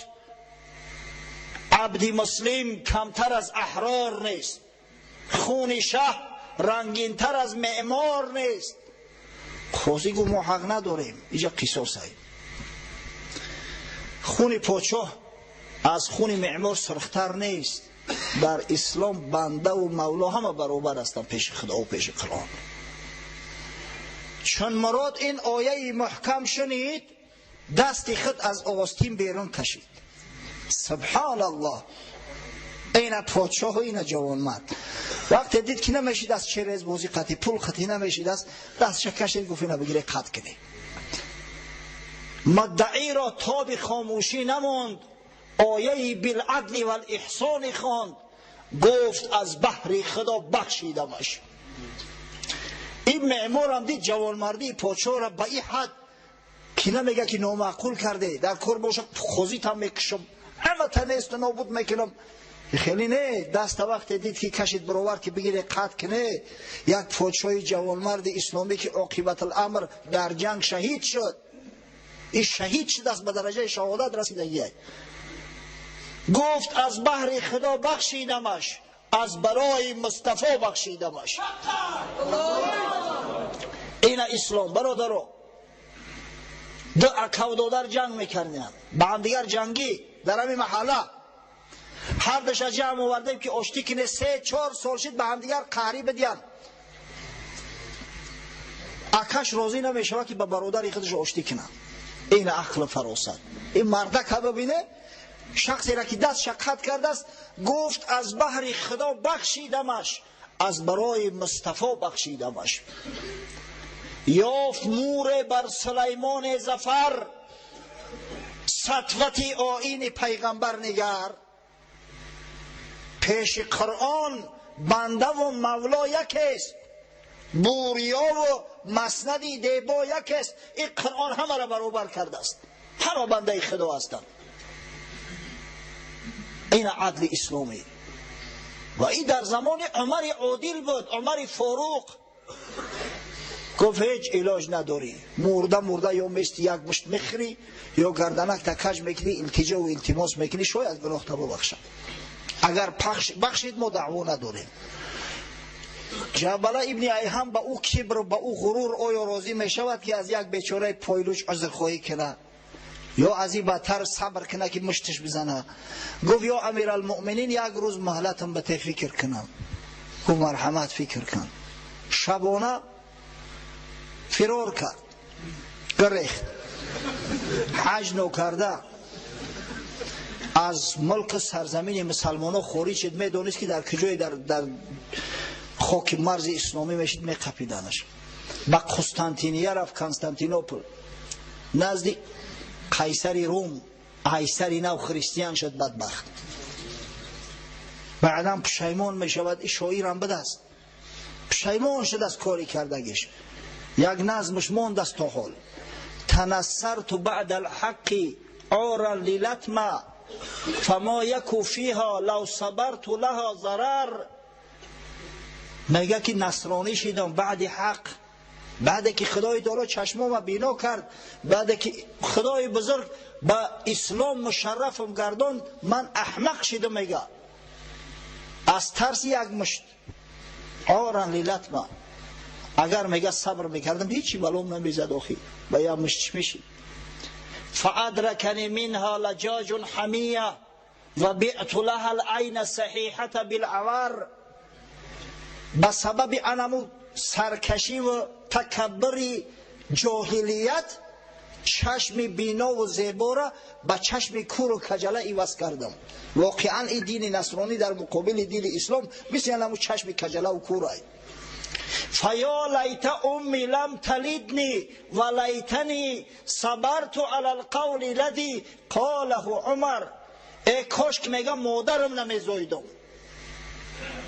Абди муслим камтар аз аҳрор нест, хуни шаҳ рангинтар аз меъмор нест. Қозӣ гуфт мо ҳақ надорем, инҷа қисосай. Хуни подшоҳ аз хуни меъмор сурхтар нест. Дар ислом бандаву мавло ҳама баробар ҳастанд пеши Худо ва пеши Қуръон. Чун Мурод ин ояи муҳкам шунид, дасти худ аз остин берун кашид. Субҳоналлоҳ, ина подшоҳу ина ҷавонмард. Вақте дид ки намешид аз через бозӣ қатӣ, пул қатӣ намешид, аз дастша кашид, гуфт ина бигире қатъ кунӣ. Муддаиро тоби хомӯшӣ намонд, ояи билъадли валиҳсони хонд. Гуфт аз баҳри Худо бахшидамаш. Ин меъморам дид ҷавонмардии подшоҳро ба ин ҳад ки намега ки номаъқул карде, дар кор боша қозитам мекушам, ҳамата несту нобуд мекунам. Хеле не, даста вақте дид ки кашид баровард ки бигире қатъ куне, як подшоҳи ҷавонмарди исломӣ ки оқибатуламр дар ҷанг шаҳид шуд. Ин шаҳид шудааст, ба дараҷаи шаҳодат расидагия. Гуфт аз баҳри Худо бахшидамаш, аз барои Мустафо бахшидамаш. Ина ислом бародаро. Ду акав додар ҷанг мекарданд, ба ҳамдигар ҷангӣ дар ҳамин маҳалла. Ҳар душа ҷамъ овардем ки оштӣ кине, 3-4 сол шид ба ҳамдигар қаҳрӣ бидиҳанд. Акаш розӣ намешавад ки ба бародари худаш оштӣ кунад. Ин ақлу фаросат. Ин мардака бибине, шахсеро ки дастша қатъ кардааст, гуфт аз баҳри Худо бахшидамаш, аз барои Мустафо бахшидамаш. Ёфт муре бар Сулаймони Зафар, сатвати оини пайғамбар нигар. Пеши Қуръон бандаву мавло якест, буриёву маснади дебо якест. Ин Қуръон ҳамаро баробар кардааст, ҳама бандаи Худо ҳастанд. Ин адли исломӣ. Ва ин дар замони Умари Одил буд, Умари Форуқ. Гуфт ҳеҷ илоҷ надорӣ, мурда мурда ё мести як мушт мехӯрӣ, ё гарданак такаж мекунӣ, илтиҷову илтимос мекунӣ, шояд гуноҳта бубахшад. Агар бахшид, мо даъво надорем. Ҷабала ибни Айҳам ба ӯ кибр, ба ӯ ғурур оё розӣ мешавад ки аз як бечораи пойлуч узрхоҳӣ кунад, ё аз ин бадтар сабр кунад ки мушташ бизанад? Гуфт ё Амиралмуъминин, як рӯз муҳлатам ба те фикр кунам. Гуфт марҳамат, фикр кун. Шабона фирор кард, гирехт, ҳаҷ нокарда аз мулки сарзамини мусалмонҳо хориҷ шуд. Медонист ки дар куҷое дар хоки марзи исломӣ мешид, меқапиданаш. Ба Қустантиния рафт, Константинопол, назди қайсари Рум. Қайсари нав христиан шуд, бадбахт. Баъдан пушаймон мешавад, ин шоирам будааст, пушаймон шуд аз кори кардагиш. Як назмаш мондааст то ҳол. Танассарту баъда алҳаққи оран лилатма фама яку фиҳа лав сабарту лаҳа зарар. Мега ки насронӣ шидам баъди ҳақ, баъде ки Худои таоло чашмома бино кард, баъде ки Худои бузург ба ислом мушаррафам гардонд, ман аҳмақ шидам. Мега аз тарси як мушт оран лилатма. Агар мега сабр мекардам, ҳечи балом намезад, охи ба як мушт чӣ мешид? فأدركني منها لجاج حمية وبعت لها العين الصحيحة بالعوار. ба сабаби анаму саркашиву такаббури ҷоҳилият чашми бинову зебора ба чашми куру каҷала иваз кардам. Воқеан ин дини насронӣ дар муқобили дини ислом мисли анаму чашми каҷалаву курай. فیا لیت امی لم تلدنی و لیتنی صبرت علی القول الذی قاله عمر. ای کاش که میگم مادرم نمیزاییدم،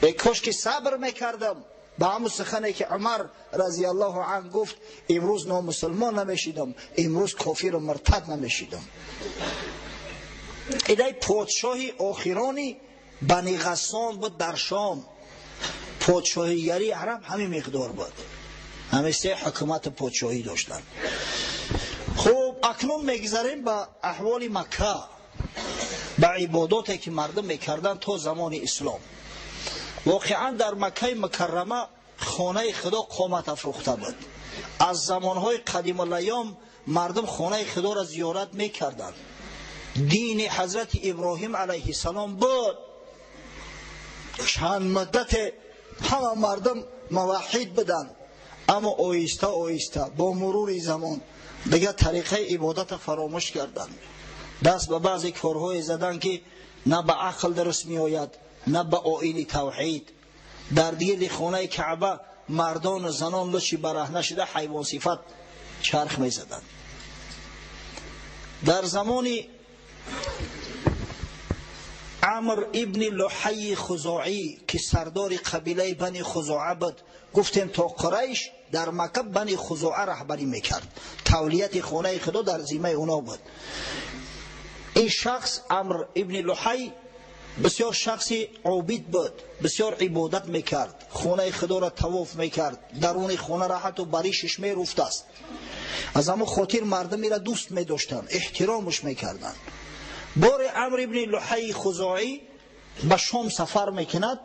ای کاش که صبر میکردم به همون سخنی که عمر رضی الله عنه گفت، امروز نامسلمان نمیشیدم، امروز کافر و مرتد نمیشیدم. ایدای پادشاهی آخرانی بنی غسان بود در شام. پادشاهیگری عرب همین مقدار بود، همه سه حکومت پادشاهی داشتن. خب اکنون میگذریم به احوال مکه، به عباداتی که مردم میکردن تا زمان اسلام. واقعا در مکه مکرمه خانه خدا قامت افروخته بود. از زمانهای قدیم الایام مردم خانه خدا را زیارت میکردند. دین حضرت ابراهیم علیه السلام بود. چند مدت همه مردم موحد بودند، اما آهسته آهسته با مرور زمان دیگه طریقه عبادت فراموش کردند. دست به بعضی کارهای زدن که نه به عقل درست می آید نه به آیین توحید. در گرد خانه کعبه مردان و زنان لچی برهنه شده حیوان صفت چرخ می زدند. در زمان عمر ابن لحی خزاعی که سردار قبیله بنی خزاعه بود، گفتیم تا قریش در مکه بنی خزاعه رهبری میکرد، تولیت خانه خدا در ذمه اونا بود. این شخص عمر ابن لحی بسیار شخصی عابد بود، بسیار عبادت میکرد، خانه خدا را طواف میکرد، درون خانه را حتی بریشش میرفت است. از همون خاطر مردم را دوست میداشتند، احترامش میکردند. Бори Амр ибни Луҳайи Хузоӣ ба Шом сафар мекунад.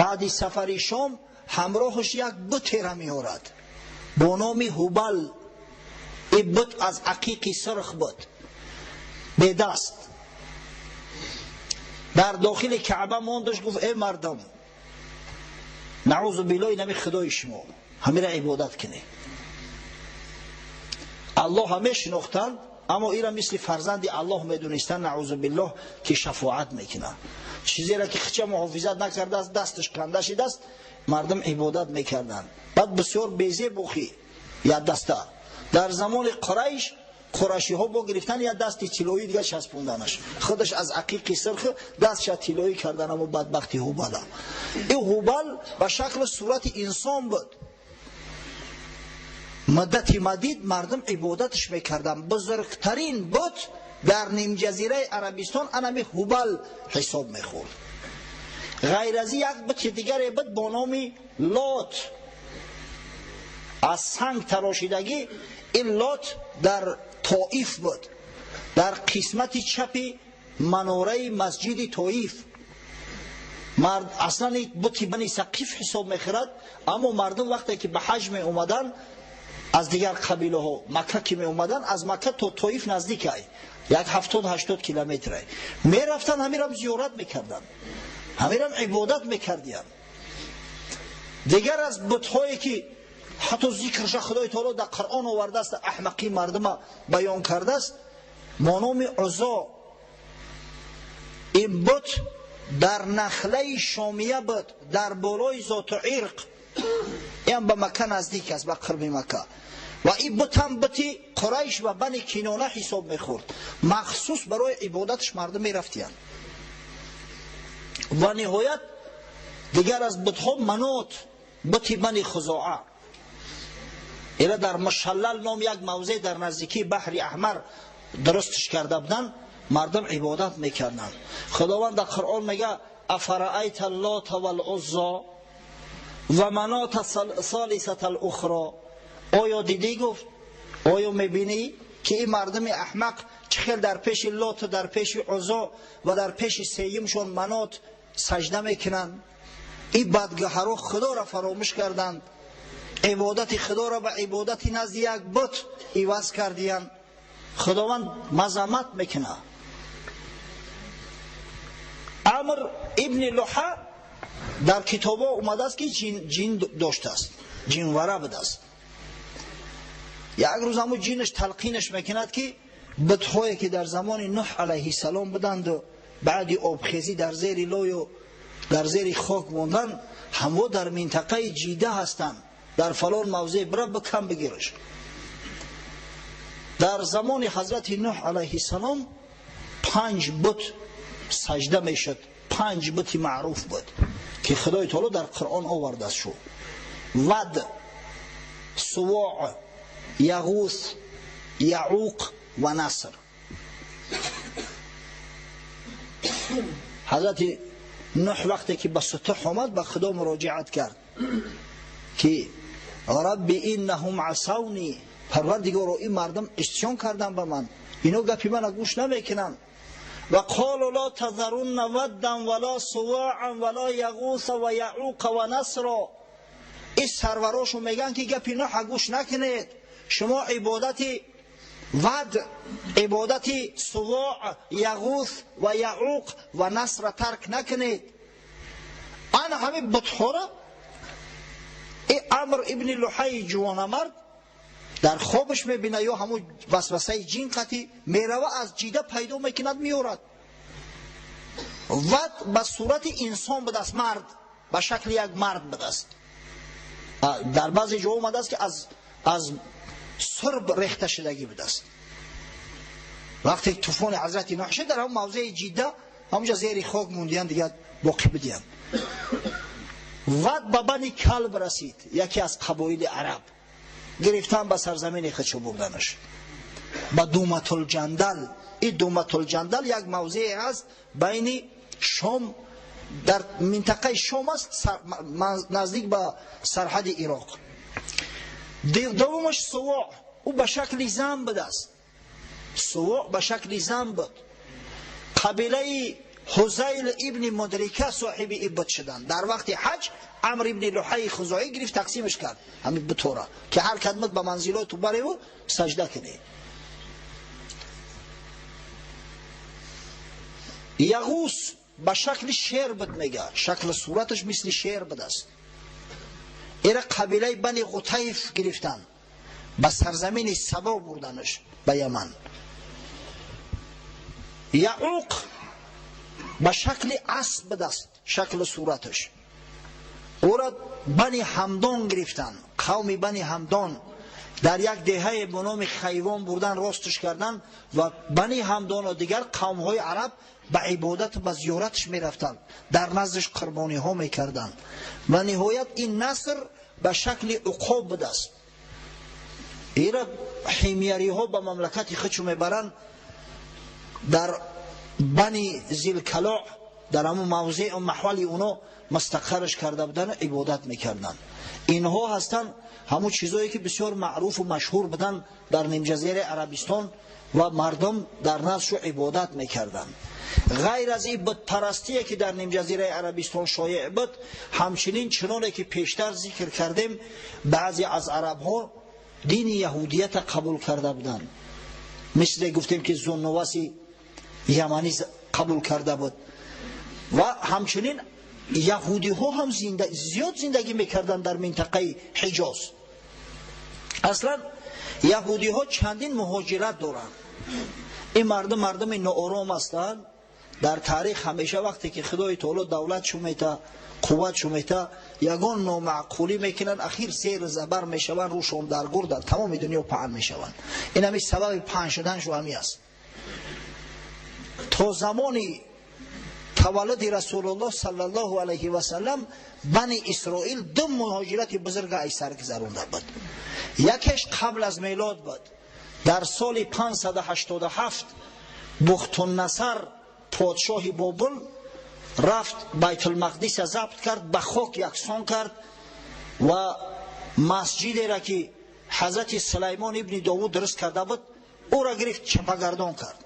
Баъди сафари Шом ҳамроҳаш як бутера меорад бо номи Ҳубал. Ин бут аз ақиқи сурх буд, бедаст. Дар дохили Каъба мондаш, гуфт: эй мардум, наъузу биллоҳ, инами худои шумо, ҳамира ибодат кунед. Аллоҳ мешинохтанд, аммо ира мисли фарзанди Аллоҳ медонистанд, наъузу биллоҳ, ки шафоат мекунад. Чизеро ки хича муҳофизат накардааст, дасташ канда шидааст, мардум ибодат мекарданд. Баъд бисёр безебухӣ як даста. Дар замони Қурайш қурашиҳо бо гирифтан як дасти тиллоӣ дига часпонданаш, худаш аз ақиқи сирх дастша тиллоӣ кардан, амо бадбахти Ҳубала. Ин Ҳубал ба шакли сурати инсон буд. Муддати мадид мардум ибодатш мекарданд. Бузургтарин бут дар нимҷазираи Арабистон анами Ҳубал ҳисоб мехӯрд. Ғайр аз як бути дигаре буд бо номи Лот, аз санг тарошидагӣ. Ин Лот дар Тоиф буд, дар қисмати чапи манораи масҷиди Тоиф. Мард аслан бути Бани Сақиф ҳисоб мехӯрад, аммо мардум вақте ки ба ҳаҷ меомаданд аз дигар қабилаҳо, Макка ки меомаданд, аз Макка то Тоиф наздик ай, як 70-80 километр ай, мерафтанд, ҳамирам зиёрат мекарданд, ҳамирам ибодат мекардиянд. Дигар аз бутҳое ки ҳатто зикрша Худои Таоло дар Қуръон овардааст, аҳмақии мардума баён кардааст, бо номи Узо. Ин бут дар нахлаи Шомия буд, дар болои Зоту Ирқ. Ин ба Макка наздик аст, ба қурби Макка. Ва ин бут ҳам бути Қурайш ва Бани Кинона ҳисоб мехӯрд. Махсус барои ибодаташ мардум мерафтиянд. Ва ниҳоят дигар аз бутҳо Манот, бути Бани Хузоа. Ира дар Мушаллал ном як мавзеъ дар наздикии баҳри Аҳмар дурустш карда буданд, мардум ибодат мекарданд. Худованд дар Қуръон мега: афараайта ллота валуззо ва манота солисата алухро. Оё дидӣ, гуфт, оё мебинӣ ки ин мардуми аҳмақ чӣ хел дар пеши Лот, дар пеши Узо ва дар пеши сеюмшон Манот сажда мекунанд? Ин бадгаҳаро Худоро фаромӯш карданд, ибодати Худоро ба ибодати назди як бут иваз кардиянд. Худованд мазаммат мекунад. Амр ибни Луҳа дар китобҳо омадааст ки ҷин доштааст, ҷинвара будааст. Як рӯз ҳамун ҷинаш талқинаш мекунад ки бутҳое ки дар замони Нуҳ алайҳиссалом буданду баъди обхезӣ дар зери лою дар зери хок монданд, ҳамо дар минтақаи Ҷида ҳастанд, дар фалон мавзеъ, бира бикам бигираш. Дар замони ҳазрати Нуҳ алайҳиссалом 5 бут сажда мешуд, 5 бути маъруф буд ки Худои Таоло дар Қуръон овардааст шу: Вад, Сувоъ, Яғус, Яъуқ ва Наср. Ҳазрати Нуҳ вақте ки ба сутуҳ омад, ба Худо муроҷиат кард ки рабби иннаҳум асавни, парвардигоро, ин мардум исён карданд ба ман, ино гапи мана гӯш намекунанд. Ва қолу ло тазарунна ваддан вало суваан вало яғуса ва яъуқа ва насро. Ин сарварошон мегӯянд ки гапи Нуҳа гӯш накунед, шумо ибодати Вад, ибодати Сувоъ, Яғус ва Яъуқ ва Насра тарк накунед. Ана ҳамин бутҳоро ин Амр ибни Луҳайи ҷувонамард дар хобаш мебинад, ё ҳамун васвасаи ҷин қатӣ мерава, аз Ҷида пайдо мекунад, меорад. Вад ба сурати инсон будааст, мард ба шакли як мард будааст. Дар баъзе ҷо омадааст ки аз сурб рехта шудагӣ будааст. Вақте тӯфони ҳазрати Нуҳ шуд, дар ҳамон мавзеи Ҷида ҳамонҷа зери хок мондиянд, дигар боқӣ бидиянд. Вад ба Бани Калб расид, яке аз қабоили араб. Гирифтан ба сарзамини худшо бурданаш ба Думатулҷандал. Ин Думатулҷандал як мавзее ҳаст байни Шом, дар минтақаи Шом аст, наздик ба сарҳади Ироқ. Дуввумаш Сувоъ, ӯ ба шакли зан будааст. Сувоъ ба шакли зан буд. قبیله حزیل ابن مدرکه صاحب این بت شدن. در وقت حج عمرو ابن لحی خزاعی گرفت تقسیمش کرد همین بتورا که هر کدمت به منزلات بره و سجده کنه. یغوس به شکل شیر بود میگه، شکل صورتش مثل شیر بود است. ایره قبیله بنی غطیف گرفتن، به سرزمین سبا بردنش به یمن. یعوق به شکل اسب بود است شکل صورتش، او را بنی همدان گرفتن، قوم بنی همدان در یک دهه به نام خیوان بردن راستش کردن و بنی همدان و دیگر قوم های عرب به عبادت و به زیارتش میرفتند، در نزدش قربانی ها میکردند و نهایت این نصر به شکل عقاب بود است. ایرا حمیری ها به مملکت خودشون میبرند در بنی ذی‌الکلاع، در همون موضع و محول اونا مستقرش کرده بودن و عبادت میکردن. اینها هستند همون چیزایی که بسیار معروف و مشهور بودن در نیمجزیره عربستان و مردم در نزدش عبادت میکردن. غیر از این بت پرستی که در نیمجزیره عربستان شایع بود، همچنین چنانه که پیشتر ذکر کردیم بعضی از عرب ها دین یهودیت قبول کرده بودند، مثل گفتیم که ذوالنواس یمنی قبول کرده بود و همچنین یهودی ها هم زیاد زندگی میکردند در منطقه حجاز. اصلا یهودی ها چندین مهاجرت دارند. این مردم ناآرام هستند. در تاریخ همیشه وقتی که خدای تعالی دولت شو میته، قوت شو میته، یگان نامعقولی میکنن، اخیر سیر زبر میشوند، روشون در گردن تمام دنیا پهن میشوند. این همی سبب پهن شدن شو همی است. تا زمانی تولد رسول الله صلی الله علیه و سلم بنی اسرائیل دو مهاجرت بزرگ ای سر گذرانده بود. یکیش قبل از میلاد بود، در سال 587 بخت‌النصر پادشاه بابل رفت بیت المقدس ضبط کرد، به خاک یکسان کرد و مسجدی را که حضرت سلیمان ابن داوود درست کرده بود او را گرفت چپگردان کرد.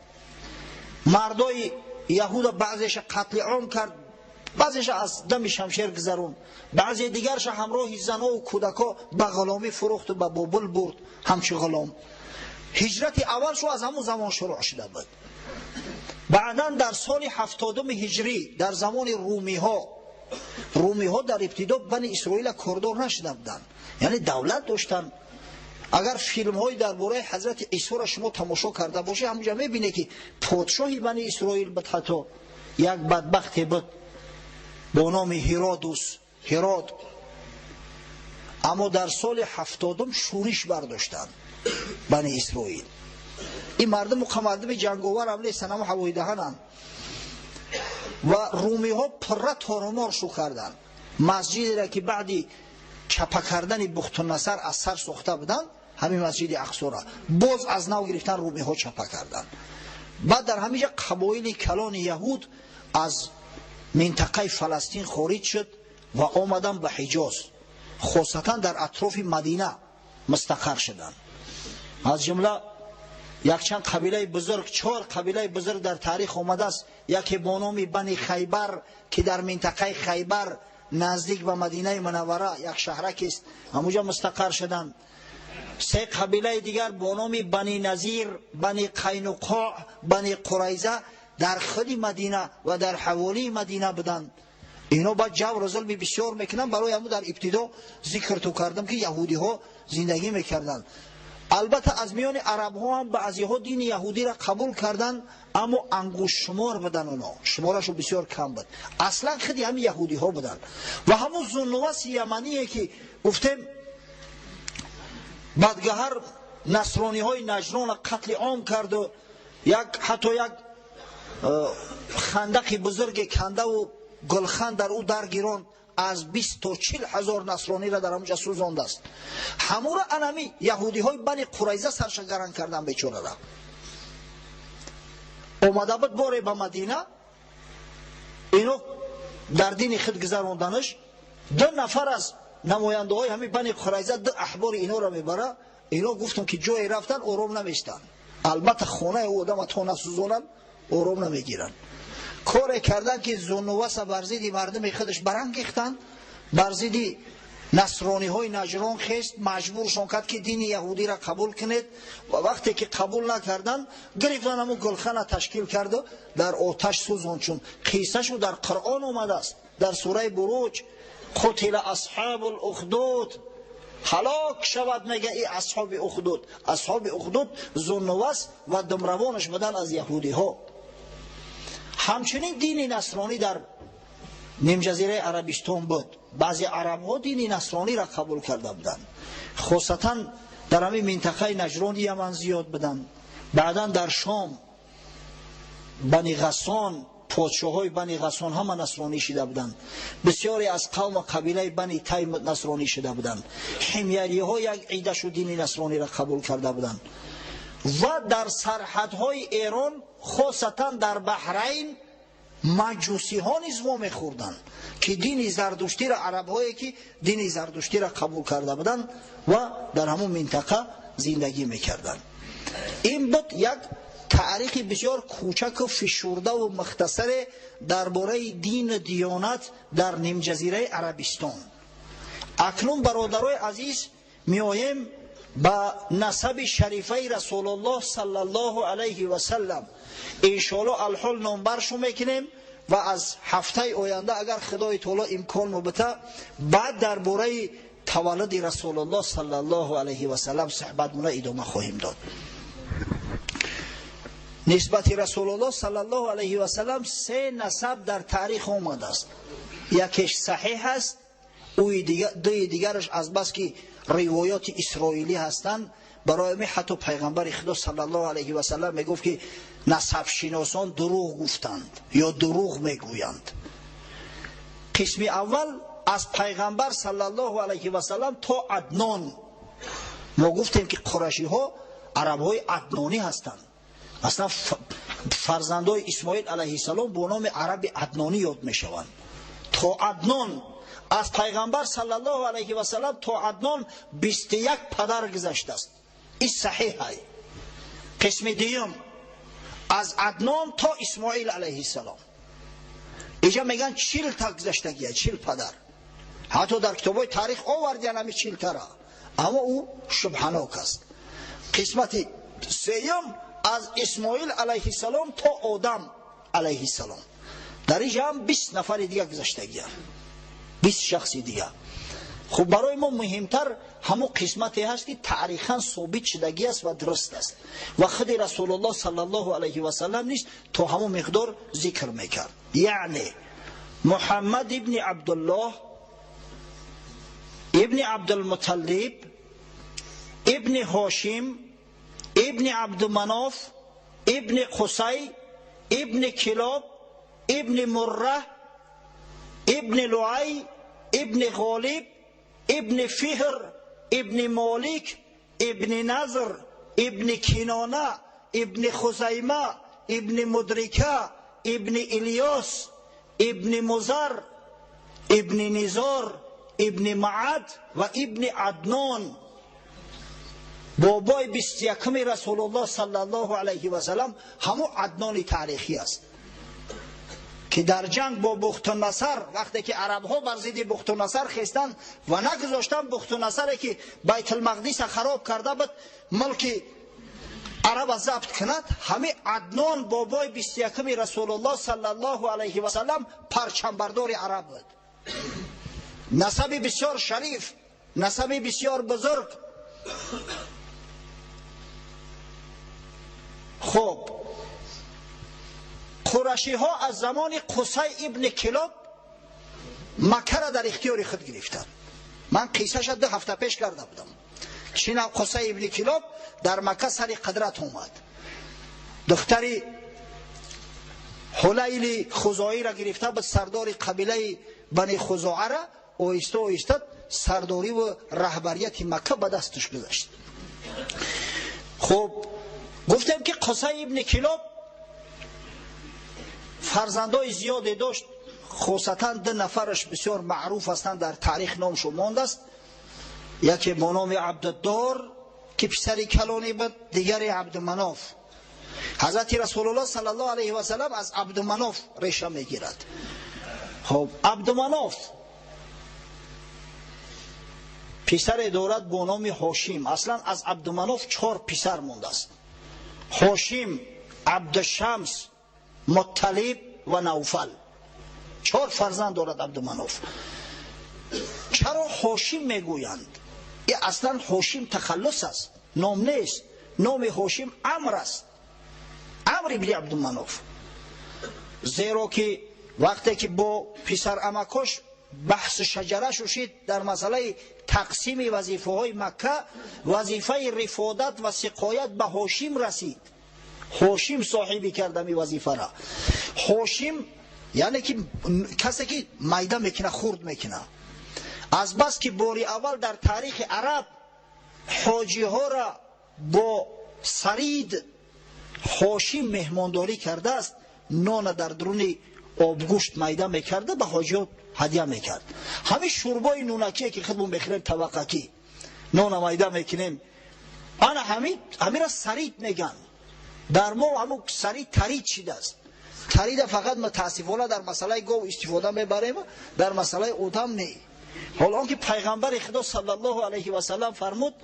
مردای یهود بعضیش قتل عام کرد، بعضیش از دم شمشیر گذروند، بعضی دیگرش همراه زنها و کودکا به غلامی فروخت و به بابل برد همچه غلام. هجرت اول شو از همون زمان شروع شده بود. بعدا در سال 70 هجری در زمان رومی ها در ابتدا بنی اسرائیل کردار نشده بودند، یعنی دولت داشتن. اگر فیلم های درباره حضرت عیسی را شما تماشا کرده باشی همونجا میبینه که پادشاه بنی اسرائیل بود، حتی یک بدبختی بود با نام هیرودوس، هیرود. اما در سال 70 شورش برداشتند بنی اسرائیل. این مردم مردم جنگاور هم نیستن، اما هوای دهنن. و رومی ها پره تارمار شو کردن. مسجدی را که بعدی چپه کردن بخت‌النصر از سر ساخته بودن، همین مسجد اقصا را باز از نو گرفتن رومی ها چپه کردن. بعد در همینجا قبایل کلان یهود از منطقه فلسطین خارج شد و آمدن به حجاز، خاصتا در اطراف مدینه مستقر شدند. از جمله یکچند قبیله بزرگ، 4 قبیله بزرگ در تاریخ آمده است. یکی با نام بنی خیبر که در منطقه خیبر نزدیک به مدینه منوره یک شهرک است، همونجا مستقر شدند. 3 قبیله دیگر با نام بنی نظیر، بنی قینقاع، بنی قریظه در خود مدینه و در حوالی مدینه بودند. اینا با جور و ظلم بسیار میکنن. برای همون در ابتدا ذکر تو کردم که یهودی ها زندگی میکردند. البته از میان عرب ها هم بعضی ها دین یهودی را قبول کردند، اما انگشت شمار بودن، اونا شمارشون بسیار کم بود. اصلا خودی هم یهودی ها بودن. و همون ذوالنواس یمنیه که گفتیم بدگهر نصرانی های نجران قتل عام کرد و یک حتی یک خندق بزرگ کنده و گلخن در او درگیران از 20 تا 40 هزار نصرانی را در همونجا سوزانده است. همون را انمی یهودی های بنی قریظه سرشگران کردن بیچاره را. اومده بود باره به مدینه، اینو در دین خود گذراندنش. 2 نفر از نماینده های همین بنی قریظه 2 احبار اینا را میبره. اینا گفتم که جای رفتن آرام نمیشتن، البته خانه او آدم تا نسوزانن آرام نمیگیرن. Коре кардан ки Зунуваса бар зидди мардуми худаш барангехтанд, бар зидди насрониҳои Наҷрон хест, маҷбуршон кард ки дини яҳудиро қабул кунед ва вақте ки қабул накарданд, гирифтан ҳамун гулхана ташкил карду дар оташ сӯзон. Чун қиссашу дар Қуръон омадааст, дар сураи Буруҷ: қутила асҳобу лухдуд, ҳалок шавад мега и асҳоби ухдуд. Асҳоби ухдуд Зунувас ва думравонаш буданд аз яҳудиҳо. Ҳамчунин дини насронӣ дар нимҷазираи Арабистон буд. Баъзе арабҳо дини насрониро қабул карда буданд, хосатан дар ҳамин минтақаи Наҷрони Яман зиёд буданд. Баъдан дар Шом Бани Ғассон, подшоҳои Бани Ғассон ҳама насронӣ шида буданд. Бисёре аз қавму қабилаи Бани Тайм насронӣ шида буданд. Ҳимяриҳо як идашу дини насрониро қабул карда буданд. Ва дар сарҳадҳои Эрон, хосатан дар Баҳрайн, маҷусиҳо низ вомехӯрданд, ки дини зардуштиро, арабҳое ки дини зардуштиро қабул карда буданд ва дар ҳамон минтақа зиндагӣ мекарданд. Ин буд як таърихи бисёр кӯчаку фишурдаву мухтасаре дар бораи дину диёнат дар нимҷазираи Арабистон. Акнун, бародарои азиз, меоем ба насаби шарифаи Расулуллоҳ саллаллоҳу алайҳи васаллам. Иншоалло алҳол номбаршу мекунем ва аз ҳафтаи оянда, агар Худои таоло имкон мубита, баъд дар бораи таваллуди Расулуллоҳ саллаллоҳу алайҳи васаллам суҳбатмона идома хоҳем дод. Нисбати Расулуллоҳ саллаллоҳу алайҳи васаллам се насаб дар таърих омадааст. Якеш саҳеҳ аст, дуи дигараш аз бас ки ривоёти исроилӣ ҳастанд, барои ҳамин ҳатто пайғамбари Худо саллаллоҳу алайҳи васаллам мегуфт ки насабшиносон дурӯғ гуфтанд ё дурӯғ мегӯянд. Қисми аввал аз пайғамбар саллаллоҳу алайҳи васаллам то Аднон. Мо гуфтем ки қурашиҳо арабҳои аднонӣ ҳастанд. Аслан фарзандои Исмоил алайҳиссалом бо номи араби аднонӣ ёд мешаванд. То Аднон, аз пайғамбар саллаллоҳу алайҳи васаллам то Аднон 21 падар гузаштааст. Ин саҳеҳ. Қисми дуюм аз Аднон то Исмоил алайҳиссалом. Инҷа мегӯянд 40 та гузаштагия, 40 падар. Ҳатто дар китобҳои таърих овардиян ҳами 40 тара, аммо ӯ шубҳанок аст. Қисмати сеюм аз Исмоил алайҳиссалом то Одам алайҳиссалом. Дар инҷа ҳам 20 нафари дига гузаштагиянд, 20 шахси дига. Хуб, барои мо муҳимтар ҳамон қисмате ҳаст ки таърихан собит шудагӣ аст ва дуруст аст ва худи Расулуллоҳ саллаллоҳу алайҳи васаллам низ то ҳамон миқдор зикр мекард. Яъне Муҳаммад ибни Абдуллоҳ ибни Абдулмуталлиб ибни Ҳошим ибни Абдуманоф ибни Қусай ибни Килоб ибни Мурра ибни Луай ибни Ғолиб ибни Фиҳр ибни Молик ибни Назр ибни Кинона ибни Хузайма ибни Мудрика ибни Илёс ибни Музар ибни Низор ибни Маад ва ибни Аднон. Бобои 21-уми Расулуллоҳ саллаллоҳу алайҳи васаллам ҳамун Аднони таърихӣ аст ки дар ҷанг бо Бухтунасар, вақте ки арабҳо бар зидди Бухтунасар хестанд ва нагузоштанд Бухтунасаре ки Байтулмақдиса хароб карда буд мулки араба забт кунад, ҳамин Аднон бобои 21-уми Расулуллоҳ саллаллоҳу алайҳи васаллам парчамбардори араб буд. Насаби бисёр шариф, насаби бисёр бузург. Хуб, қурашиҳо аз замони Қусай ибни Килоб Маккара дар ихтиёри худ гирифтанд. Ман қиссаша 2 ҳафта пеш карда будам. Чинав Қусай ибни Килоб дар Макка сари қудрат омад. Духтари Ҳулайли Хузоиро гирифта буд, сардори қабилаи Бани Хузоара, оҳиста оҳиста сардориву раҳбарияти Макка ба дасташ гузашт. Хуб, гуфтем ки Қусай ибни Килоб фарзандои зиёде дошт, хосатан 2 нафараш бисёр маъруф ҳастанд, дар таърих номшон мондааст. Яке бо номи Абдуддор ки писари калонӣ буд, дигаре Абдуманоф. Ҳазрати Расулуллоҳ саллаллоҳу алайҳи васаллам аз Абдуманоф реша мегирад. Хоб, Абдуманоф писаре дорад бо номи Ҳошим. Аслан аз Абдуманоф 4 писар мондааст: Ҳошим, Абдушамс, Мутталиб ва Навфал. 4 фарзанд дорад Абдуманоф. Чаро Ҳошим мегӯянд? И аслан Ҳошим тахаллус аст, ном нест. Номи Ҳошим Амр аст, Амр ибни Абдуманоф. Зеро ки вақте ки бо писарамакош баҳси шаҷара шушид дар масъалаи тақсими вазифаҳои Макка, вазифаи рифодат ва сиқоят ба Ҳошим расид. Ҳошим соҳибӣ кард ами вазифара. Ҳошим яъне ки касе ки майда мекуна, хурд мекуна. Аз бас ки бори аввал дар таърихи араб ҳоҷиҳоро бо сарид Ҳошим меҳмондорӣ кардааст, нона дар дуруни обгӯшт майда мекарда, ба ҳоҷиҳо ҳадя мекард. Ҳамин шӯрбои нунакие ки худмон мехӯрем, таваққакӣ нона майда мекунем, ана ҳамира сарид меган. Дар мо ҳамун сарид тарид шидааст. Тарида фақат мутаассифона дар масъалаи гов истифода мебарем, дар масъалаи одам не. Ҳол он ки пайғамбари Худо саллаллоҳу алайҳи васаллам фармуд: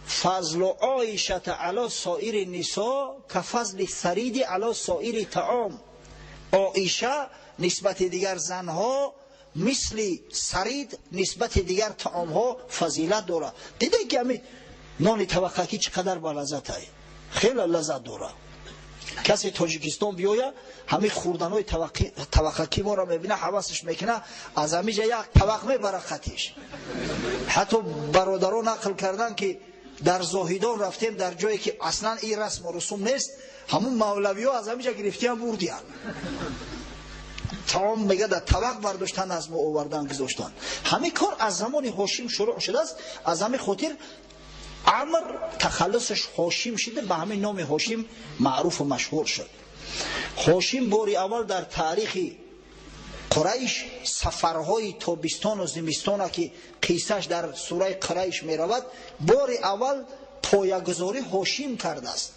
фазлу оишата ало соири нисо ка фазли сариди ало соири таом. Оиша нисбати дигар занҳо мисли сарид нисбати дигар таомҳо фазилат дорад. Дидед ки ҳамин нони таваққакӣ чӣ қадар балаззат ай, хеле лаззат дорад. Касе Тоҷикистон биёя, ҳамин хӯрданои таваққакӣ моро мебина, ҳавасаш мекуна, аз ҳамин ҷа як тавақ мебара қатиш. Ҳатто бародарон нақл карданд ки дар Зоҳидон рафтем, дар ҷое ки аслан ин расму русум нест, ҳамун мавлавиҳо аз ҳамин ҷа гирифтиам бурдиян. Таом мега дар тавақ бардоштан, аз мо овардан гузоштан. Ҳамин кор аз замони Ҳошим шурӯъ шудааст. Аз ҳамин хотир Амр тахаллусаш Ҳошим шида, ба ҳамин номи Ҳошим маъруфу машҳур шуд. Ҳошим бори аввал дар таърихи Қурайш сафарҳои тобистону зимистона ки қиссаш дар сураи Қурайш меравад, бори аввал поягузорӣ Ҳошим кардааст.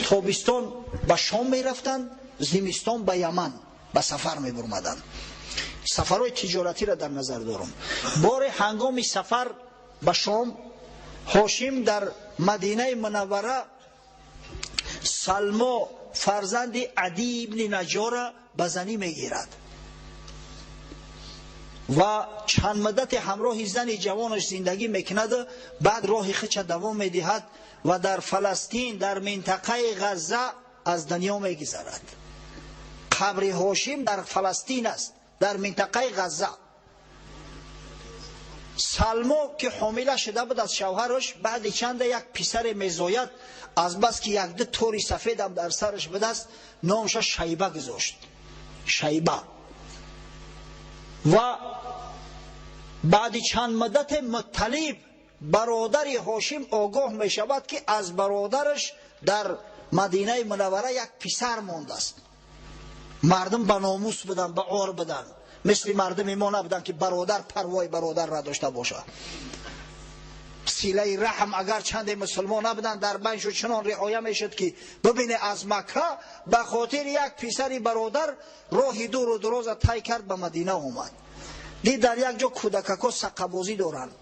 Тобистон ба Шом мерафтанд, зимистон ба Яман ба сафар мебурмаданд. Сафарҳои тиҷоратиро дар назар дорам. Бори ҳангоми сафар ба Шом Ҳошим дар Мадинаи Мунаввара Салмо фарзанди Адӣ ибни Наҷора ба занӣ мегирад ва чанд муддате ҳамроҳи зани ҷавонаш зиндагӣ мекунад. Баъд роҳи худша давом медиҳад ва дар Фаластин, дар минтақаи Ғазза аз дунё мегузарад. Қабри Ҳошим дар Фаластин аст, дар минтақаи Ғазза. Салмо ки ҳомила шуда буд аз шавҳараш, баъди чанде як писаре мезояд. Аз бас ки якду тори сафедам дар сараш будааст, номаша Шайба гузошт. Шайба. Ва баъди чанд муддате Мутталиб бародари Ҳошим огоҳ мешавад ки аз бародараш дар Мадинаи Мунаввара як писар мондааст. Мардум ба номус буданд, ба ор буданд, мисли мардуми мо набуданд ки бародар парвои бародар надошта бошад. Силаи раҳм агар чанде мусулмон набуданд, дар байншу чунон риоя мешуд ки бибине аз Макка ба хотири як писари бародар роҳи дуру дуроза тай кард, ба Мадина омад. Дид дар як ҷо кӯдакако саққабозӣ доранд,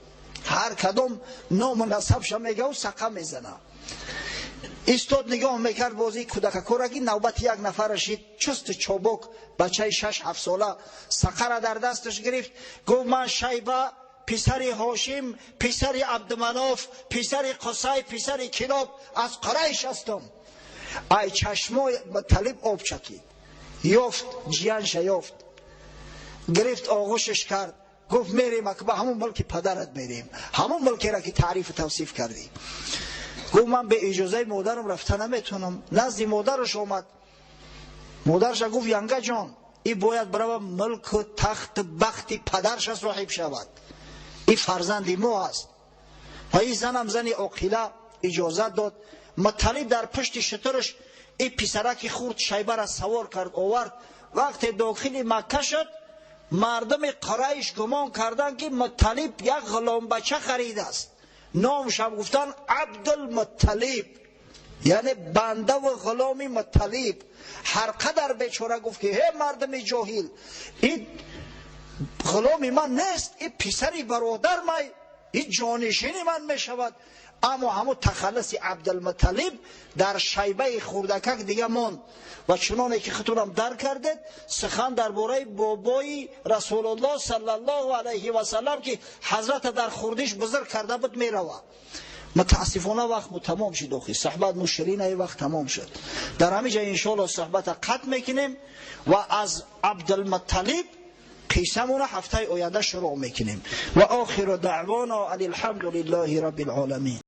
ҳар кадом ному насабша мегаву саққа мезана. Истод нигоҳ мекард бозии кӯдакакора ки навбати як нафар рашид, чусту чобок бачаи 6-7 сола саққара дар дасташ гирифт, гуфт: ман Шайба писари Ҳошим, писари Абдуманоф, писари Қусай, писари Килоб аз Қурайш ҳастам. Ай чашмои Мутталиб об чакид, ёфт ҷиянша ёфт, гирифт оғӯшаш кард, гуфт: мерем ба ҳамун мулки падарат мерем, ҳамун мулкеро ки таърифу тавсиф кардӣ. Гуфт: ман бе иҷозаи модарам рафта наметавонам. Назди модараш омад. Модараша гуфт: янга ҷон, и бояд барава мулку тахту бахти падарша соҳиб шавад, и фарзанди мо аст. Ва и занам зани оқила иҷозат дод. Мутталиб дар пушти шутураш и писараки хурд Шайбара савор кард, овард. Вақте дохили Макка шуд, мардуми Қурайш гумон карданд ки Мутталиб як ғуломбача харидааст. Номшам гуфтан Абдулмутталиб, яъне банда ва ғуломи Мутталиб. Ҳар қадар бечора гуфт ки ҳе мардуми ҷоҳил, ин ғуломи ман нест, ин писари бародар май, ин ҷонишини ман мешавад. Аммо ҳамун тахаллуси Абдулмутталиб дар шайбаи хурдакак дига монд. Ва чуноне ки худтонам дарк кардед, сухан дар бораи бобои Расулуллоҳ саллаллоҳу алайҳи васаллам ки ҳазрата дар хурдиш бузург карда буд меравад. Мутаассифона вақт тамом шуд, охи суҳбат муширина вақт тамом шуд. Дар ҳамин ҷо иншоаллоҳ суҳбата қатъ мекунем ва аз Абдулмутталиб қиссамона ҳафтаи оянда шурӯъ мекунем. Ва охиру даъвона ан алҳамдулиллаҳи раббил оламин.